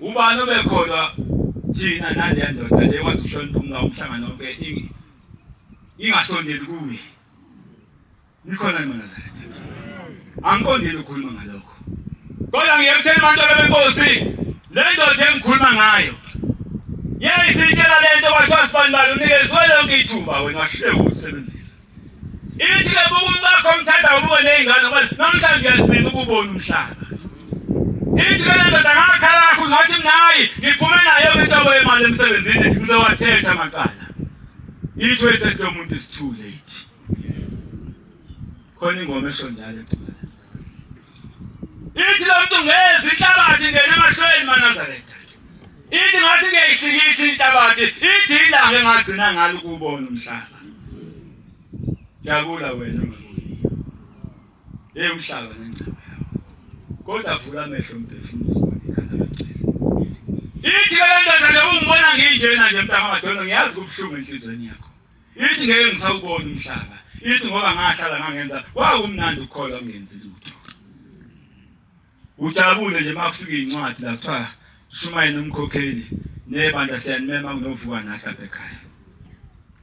ubani obekholwa thina naleya ndoda le wazi ukuhlonipha umkakhe umhlangano wonke ingasondeli kuye Nikhona yini maNazaretha? Angiqondile ukukhuluma ngalokho. Kodwa ngiyekuthela abantwana benkosi le ndoda engikhuluma ngayo. Yayisitshela le nto kwathiwa sibanibani unikezwe lonke ithuba wena wahluleka ukusebenzisa. Ithi ke buka umkakho omthanda ubuke ney'ngane ngoba namhlanje uyagcina ukubona umhlaba. Ithi ke le ndoda ngakhala kakhulu ngathi mina hayi ngiphume nayo inhlobo yemali emsebenzini ngizowathetha amacala. Ithi wayesethi lo muntu is too late. Khona ingoma esho njalo ecula. Ithi lo muntu ngezi inhlabathi ingena emahlweni maNazaretha. Ithi ngathi ngiyayihlikihla inhlabathi, ithi ilanga engagcina ngalo ukubona umhlaba. Jabula wena ongaboniyo. Hey umhlaba nengcebo yawo. Kodwa vula amehlo mphefumulo uzobona ikhala kagcwele. Ithi ke le ndoda nje ungibona nginjena nje mntaka Madondo ngiyazi kubuhlungu enhlizweni yakho. Ithi ngeke ngisawubona umhlaba. Ithi ngoba ngahlala ngangenza kwakumnandi ukukholwa ngingenzi lutho. Ujabule nje makufika incwadi la kuthiwa shumaye nomkhokheli nebandla siyanimema kunovuka nathi lapha ekhaya.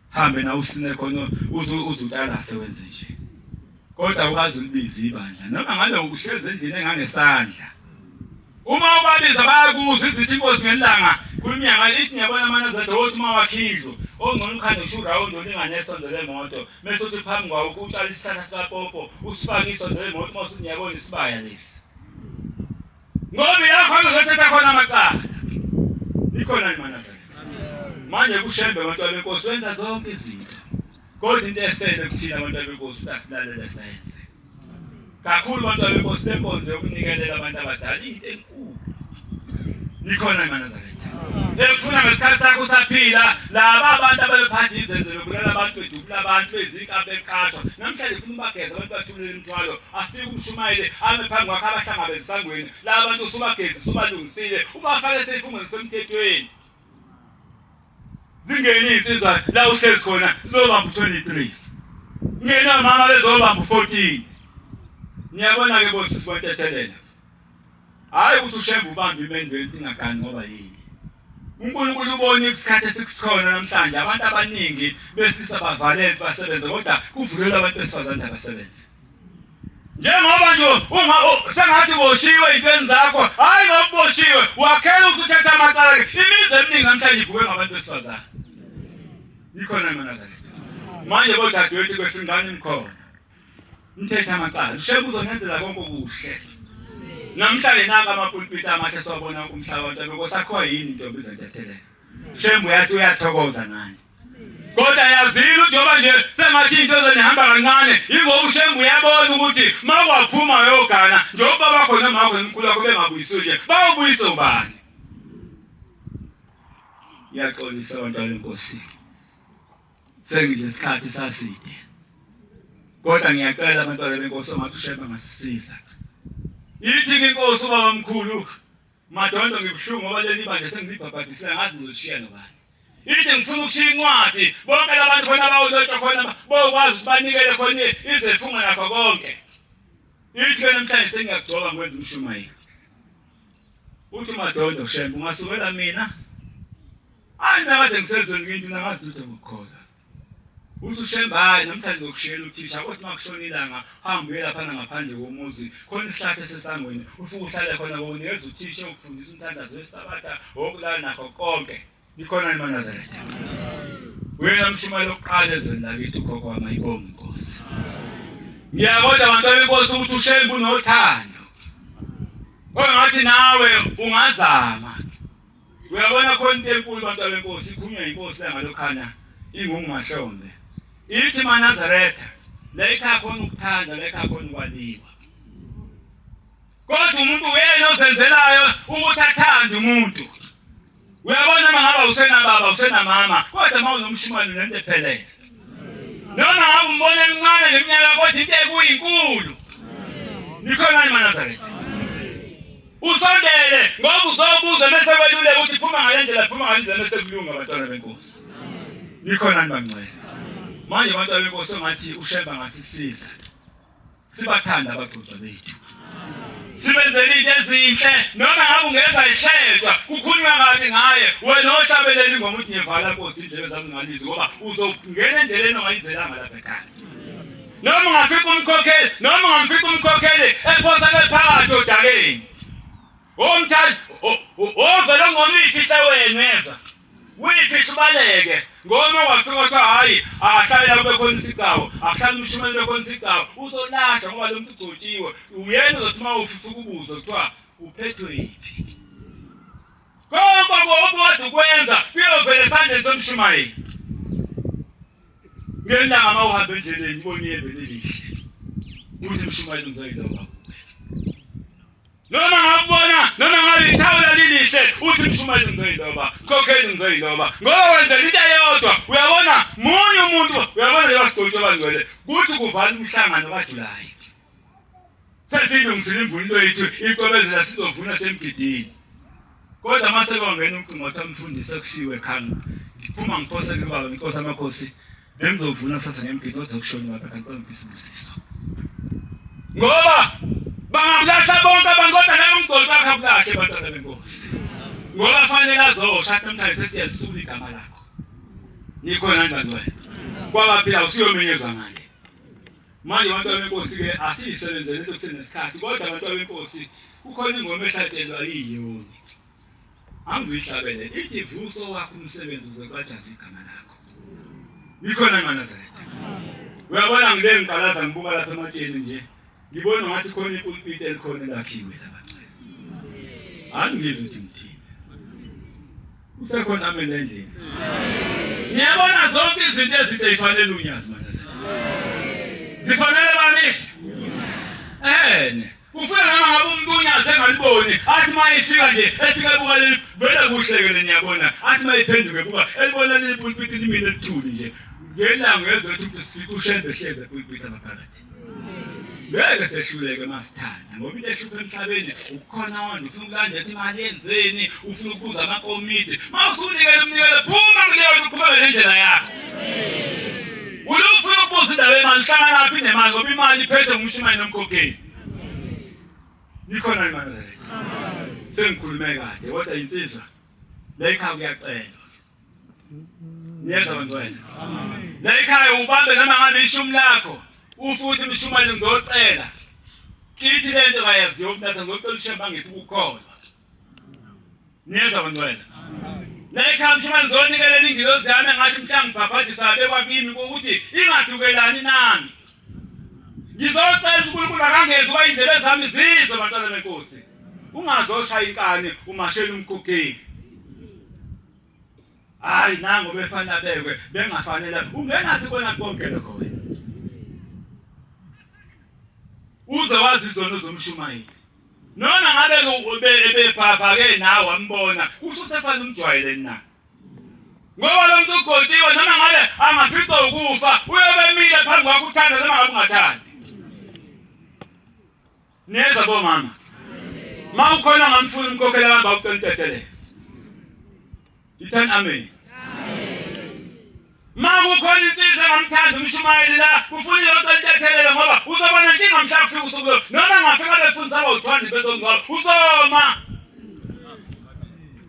Hambe na usine khona uze uzutalase wenze nje. Kodwa ukaze ulibize ibandla noma ngabe uhlezi endlini engangesandla. Uma ubabiza bayakuzwa izithi inkosi ngelanga kuminyaka ithi ngiyabona amanazaretha wothi uma wakha indlu ongcono ukhande usho urawundi olingane nesondo lemoto mese uthi phambi kwawo utshala isihlahla sikapopo usifake isondo lemoto uma usuthi ngiyabona isibaya lesi ngoba ilapho azothetha khona amacala ikhona imanazaretha manje kushembe abantu abenkosi wenza zonke izinto kodwa into esele kuthina abantu abenkosi ukuthi asilalele sayenze Kakhulu abantu abenkosi lenkonzo yokunikelela abantu abadala into enkulu. Nikhona eManazaretha. Efuna ngesikhathi sakho usaphila laba abantu ababephatha izenze bebulala abantu bedubula abantu bezinkabi beqashwa. Namhlanje ufuna ubageza abantu bathulele imithwalo afike umshumayeli ame phambi kwakhe abahlangabeze esangweni. Laba bantu usubagezisa ubalungisile ubafake esifungweni semthethweni. Zingene izinsizwa la uhlezi khona zizobamba u-23. Ngena mama bezobamba u-14. Niyabona ke bosisi bontethelela. Hayi ukuthi ushembe ubamba imendo yento ingagani ngoba yini. uNkulunkulu ubona isikhathi esikusikhona namhlanje abantu abaningi besilisa bavalelwe basebenze kodwa kuvulelwe abantu besifazane abasebenze. Njengoba nje uma sengathi uboshiwe ey'ntweni zakho, hhayi ngoba uboshiwe, wakhela ukuthi uthathe amacala ke. Imizi eminingi namhlanje ivuke ngabantu besifazane. Ikhona iManazaretha. Manje bodadewethu kwefingane nikhona. Nithethe amacala. Ushembe uzonenzela konke okuhle. Namhlanje naka amapulpiti amahle siwabona kumhlaba abantu abenkosi akhiwa yini intombi zentethelelo. Shembe uyathi uyathokoza ngani. Kodwa yazile uJoba nje sengathi into ezonihamba kancane ingoba uShembe uyabona ukuthi makwaphuma yogana njengoba bakho nomakho nomkhulu wakho bengabuyisiwe nje bawubuyise ubani. Ngiyaxolisa abantwana benkosi. Sengidle isikhathi saside. Kodwa ngiyacela abantwana benkosi ongathi uShembe angasisiza. Ithi inkosi ubaba mkhulu Madondo ngibuhlungu ngoba leli bandla sengilibhabhadisile ngazi ngizoshiya nobani. Ithi ngifuna ukushiya incwadi bonke labantu khona abawulotshwa khona bokwazi ukuthi banikele khona izefunga nakho konke. Ithi ke namhlanje sengiyakugcoba ngikwenza umshumayeli. Uthi Madondo Shembe ungasukela mina. Hayi mina kade ngisezweni ngintu nangazi lutho ngokukholwa. Uthi uShembe hhayi namhlanje ngizokushiyela uthisha kodwa uma kushona ilanga hamba uye laphana ngaphandle komuzi khona isihlahla esesangweni ufike uhlale khona bokunikeza uthisha ukufundisa umthandazo wesabatha wokulala nakho konke nikhona niManazaretha uyena mshumayeli oqala ezweni lakithi ukhokho wami ayibonge inkosi ngiyakodwa abantu abenkosi ukuthi uShembe unothando ongathi nawe ungazama Uyabona khona into enkulu bantu abenkosi ikhulunywa inkosi la ngalokhana ingungumahlombe. Ithi maNazaretha la ekhaya khona ukuthanda la ekhaya khona ukwaliwa. Kodwa umuntu uyena ozenzelayo ukuthi athande umuntu. Uyabona uma ngaba usenababa usenamama kodwa uma unomshumane unento ephelele. Noma ngabe umbona emncane ngeminyaka kodwa into ekuyinkulu. Nikhona ni maNazaretha. Usondele ngoba uzobuza mese kweluleka ukuthi phuma ngale ndlela phuma ngale ndlela mese kulunga abantwana benkosi. Nikhona ni bangcwele. Manje abantwana benkosi ongathi uShemba ngasisiza. Sibathanda abagcotshwa bethu. Sibenzele into ezinhle noma ngabe ungeza ishejwa kukhulunywa kabi ngaye wena ohlabelela ingoma uthi ngivala Nkosi indlebe zami ngalizwe ngoba uzongena endleleni ongayizelanga lapha ekhaya. Noma ungafika umkhokheli, noma ungamfika umkhokheli ephosa phakathi odakeni. Omthandi ovele ngoma uyifihle wena uyezwa. Uyifihle ubaleke ngoba kwafika kwathiwa hayi akahlale la kube khona isigcawu, akuhlale umshumayeli kube khona isigcawu. Uzolahla ngoba lo muntu ugcotshiwe. Uyena ozothi uma ufisa ukubuza kuthiwa uphethwe yiphi. Konke obukade ukwenza kuyovela esandleni somshumayeli. Ngelanga uma uhamba endleleni ubona iyembe lelihle. Uthi mshumayeli ngizoyiloba kuwe. Noma ngakubona noma ngabe ithawula lilihle uthi mshumayeli ngizoyiloba, mkhokheli ngizoyiloba. Ngoba wenzela into eyodwa uyabona munye umuntu uyabona nje basigcotshe bangcwele kuthi kuvala umhlangano kaJulayi. Sesiyilungisile imvunulo yethu icwebezela sizovuna semgidini. Kodwa uma sekwangena ucingo wathi amfundisi ekufiwe ekhanda. Ngiphuma ngiphose kubaba nginkosi amakhosi bengizovuna kusasa ngemgidi kodwa kushona baba kanti ngiphe isibusiso. Ngoba Bangakulahla bonke abantu kodwa ngeke umgcoci wakho akulahle bantwana benkosi. Ngoba fanele azosha namhlanje sesiyalisula igama lakho. Nikhona yini bantwana? Kwabaphila usuyomenyezwa ngale. Manje bantwana benkosi ke asiyisebenzele into kusenesikhathi kodwa bantwana benkosi kukhona ingoma ehlatshelwa iyoni. Angiyihlabele ithi vuso wakho umsebenzi ukuze kubajaze igama lakho. Nikhona maNazaretha. Uyabona ngile ngiqalaza ngibuka lapha ematsheni nje. Ngibona ngathi khona ipulpit elikhona elakhiwe lapha nxese. Angizwi ukuthi ngithini. Usekhona amen endlini. Niyabona zonke izinto ezinhle zifanele unyazi maNazaretha. Zifanele bani? Ehene. Ufuna noma ngabe umuntu unyazi engaliboni athi uma efika nje efika ebuka leli vele kuhle ke niyabona athi uma iphenduke ebuka elibona leli pulpit limile lithuli nje ngelanga uyezwa ukuthi umuntu sifika ushembe ehlezi epulpit abaphakathi ngeke sehluleke masithanda ngoba into ehlupha emhlabeni ukukhona wona ufuna ukulandela imali yenzeni ufuna ukubuza amakomiti uma usunikele umnikelo phuma kuleyo nto uqhubeke nendlela yakho Ulokhu ufuna ukubuza indaba yemali uhlanganaphi nemali ngoba imali iphethwe ngumshumayeli nomkhokheli. Nikhona imali Nazaretha. Sengikhulume kade kodwa insizwa la ekhaya kuyacelwa. Niyeza bantwana. La ekhaya ubambe noma ngabe ishumi lakho ufuthi umshumayeli ngizocela. Kithi lento kayaziwa ukunatha ngizocela ushemba ngiphi ukukholwa. Niyezwa bangcwele. La ekhaya mshumane ngizonikelela ingilozi yami engathi mhla ngibhabhadiswa yabekwa kimi ukuthi ingadukelani nami. Ngizocela uNkulunkulu akangezi uba indlebe zami zizwe bantwana benkosi. Ungazoshaya inkani umashela umkhokheli. Hayi nango befana bekwe bengafanele ungenaphi kona konke lokho wena. Uze wazi izono zomshumayeli. Noma ngabe ebebhava-ke nawe wambona, kusho usefane umjwayele na? Ngoba lo muntu ugcotshiwe noma ngabe angaficwa ukufa, uyobe emile phambi kwakho uthanda noma ngabe ungathandi. Niyeza bomama. Ma ukhona ngamfuni umkhokhela hamba ucela intethelelo. Ithani amen. Ma kukhona insizwa engamthanda umshumayeli la ufuna yonke into ethelele ngoba uzoba nenkinga mhla kufika usuku lo noma ngafika befundisa abawu-200 bezongcwaba uzoma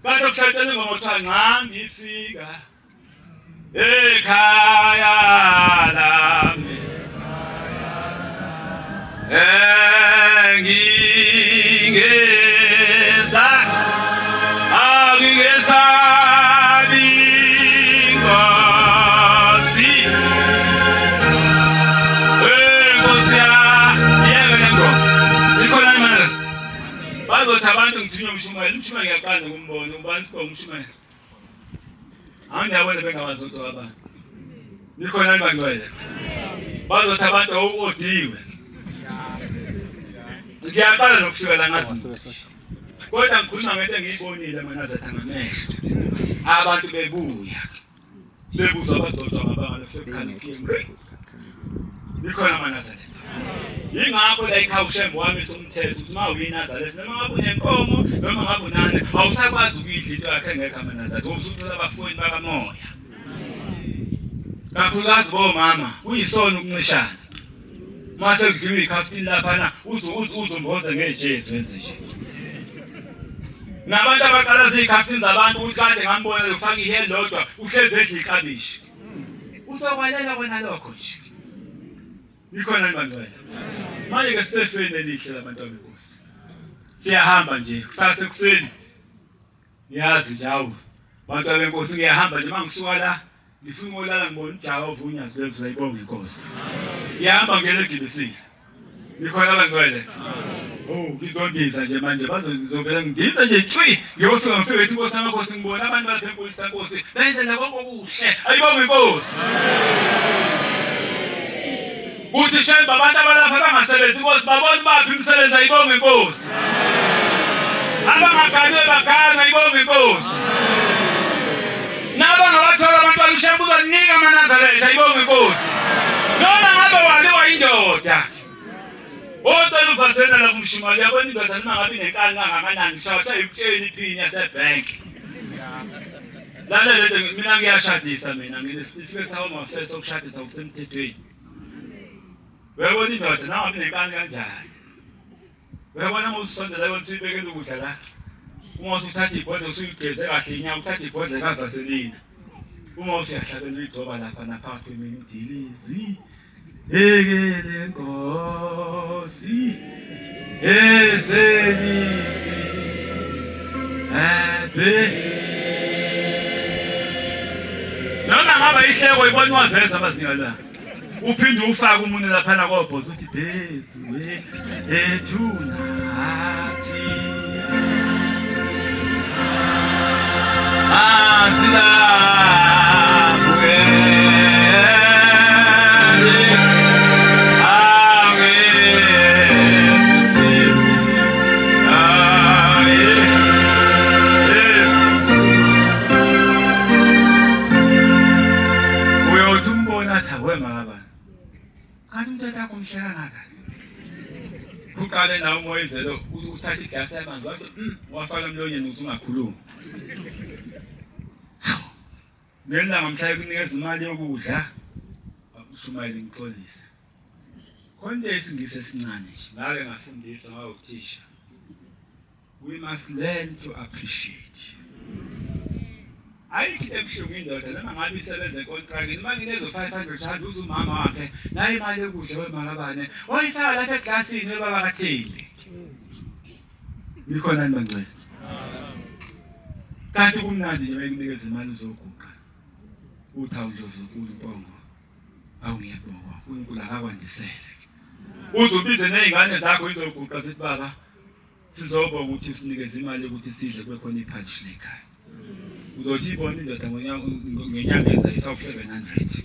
kade kuhlatshela ingoma kuthiwa nxa ngifika ekhaya lami engingesa angingesabi Nkosi Nkosi yeke le ngoma ikhona imali bazothi abantu ngithunywe umshumayeli umshumayeli ngiyaqala ukumbona ubani sibonga umshumayeli Angiyabona bengabazi ukuthi abantu. Nikhona nibangcwele. Bazothi abantu awuodiwe. Ngiyaqala nokufika la ngazi. Kodwa ngikhuluma ngento engiyibonile mina zetha ngamehlo. Abantu bebuya. Bebuzwa abagcotshwa ngabanga lefekhala. Nikhona amaNazaretha. Yingakho la ekhaya uShembe wamisa umthetho ukuthi uma uyiNazaretha noma ngabe unenkomo noma ngabe unani awusakwazi ukuyidla into yakhe engekho amaNazaretha ngoba usuthola abafowenu bakamoya. Kakhulukazi bomama kuyisona ukuncishana. Uma sekudliwa ikhaftini laphana uze uze uzomboze ngejezi wenze nje. Nabantu abaqalaza izikhaftini zabantu ukuthi kade ngambona ufaka iheli lodwa uhlezi edla iklabishi. Uzokwalela wena lokho nje. Ikhona nibangcwele. Manje ke sisefeni elihle labantu abenkosi. Siyahamba nje kusasa ekuseni. Ngiyazi nje awu. Bantu abenkosi ngiyahamba nje mangisuka la ngifuna ukulala ngibona uJehova unyazi lwezulu ayibonge inkosi. Ngiyahamba ngene egibisile. Nikhona abangcwele? Oh, ngizondiza nje manje bazongizovela ngidize nje cwi ngiyofika ngifike ethi inkosi amakhosi ngibona abantu balapha enkulisa nkosi benzela konke okuhle ayibonge inkosi kuthi shembe abantu abalapha bangasebenzi inkosi babona baphi imisebenzi ayibonge inkosi abangaganwe bagana ayibonge inkosi nabangabathola abantwana ushembe uzonika amanazaretha ayibonge inkosi noma ngabe waliwa indoda Ocela uvasena la kumshimali uyabona indoda noma ngabe inenkani kangakanani shaya ikutsheni iphini yasebank. Lalela lento mina ngiyashadisa mina nginesitifiketi sako mafesa sokushadisa kusemthethweni. Uyabona indoda noma ngabe inenkani kanjani. Uyabona uma usondela yona usuyibekela ukudla la. Uma usuthatha ibhodlela usuyigeze kahle inyama uthatha ibhodlela kaVaseline. Uma usuyahlabela uyigcoba lapha naphakathi kwemini uthi ilizwi ekele Nkosi ezelifi ebe noma ngaba ihleko ibona waveza amazinga la uphinde ufake umunwe laphana kobhoza uthi phezu ethu nathi asilabukele Uyothi umbona athi awema ngaba. Kanti umthetho wakho umhle kangaka. Uqale nawe umoyizelo uthatha iglasi yamanzi wathi wafaka emlonyeni ukuthi ungakhulumi. Ngelanga mhla ekunikeza imali yokudla ushumayele ngixolise. Khona into yesingisi esincane nje ngake ngafundisa ngawuthisha. We must learn to appreciate. Ayikho into ebuhlungu indoda noma ngabe isebenza enkontrakini uma nginezo 500 rand uze umama wakhe nayo imali yokudla wemakabane wayifaka lapha eglasini webaba kathini nikhona ni bangcwele kanti kumnandi nje bayikunikeza imali uzoguqa uthi awundlovu nkulu mpongo awu ngiyabonga uNkulunkulu akakwandisele uze ubize nezingane zakho izoguqa zithi baba Sizobonga ukuthi usinikeze imali yokuthi sidle kube khona iphalishi lekhaya. Uzothi ibona indoda ngenyanga ezayo ifaka u-700.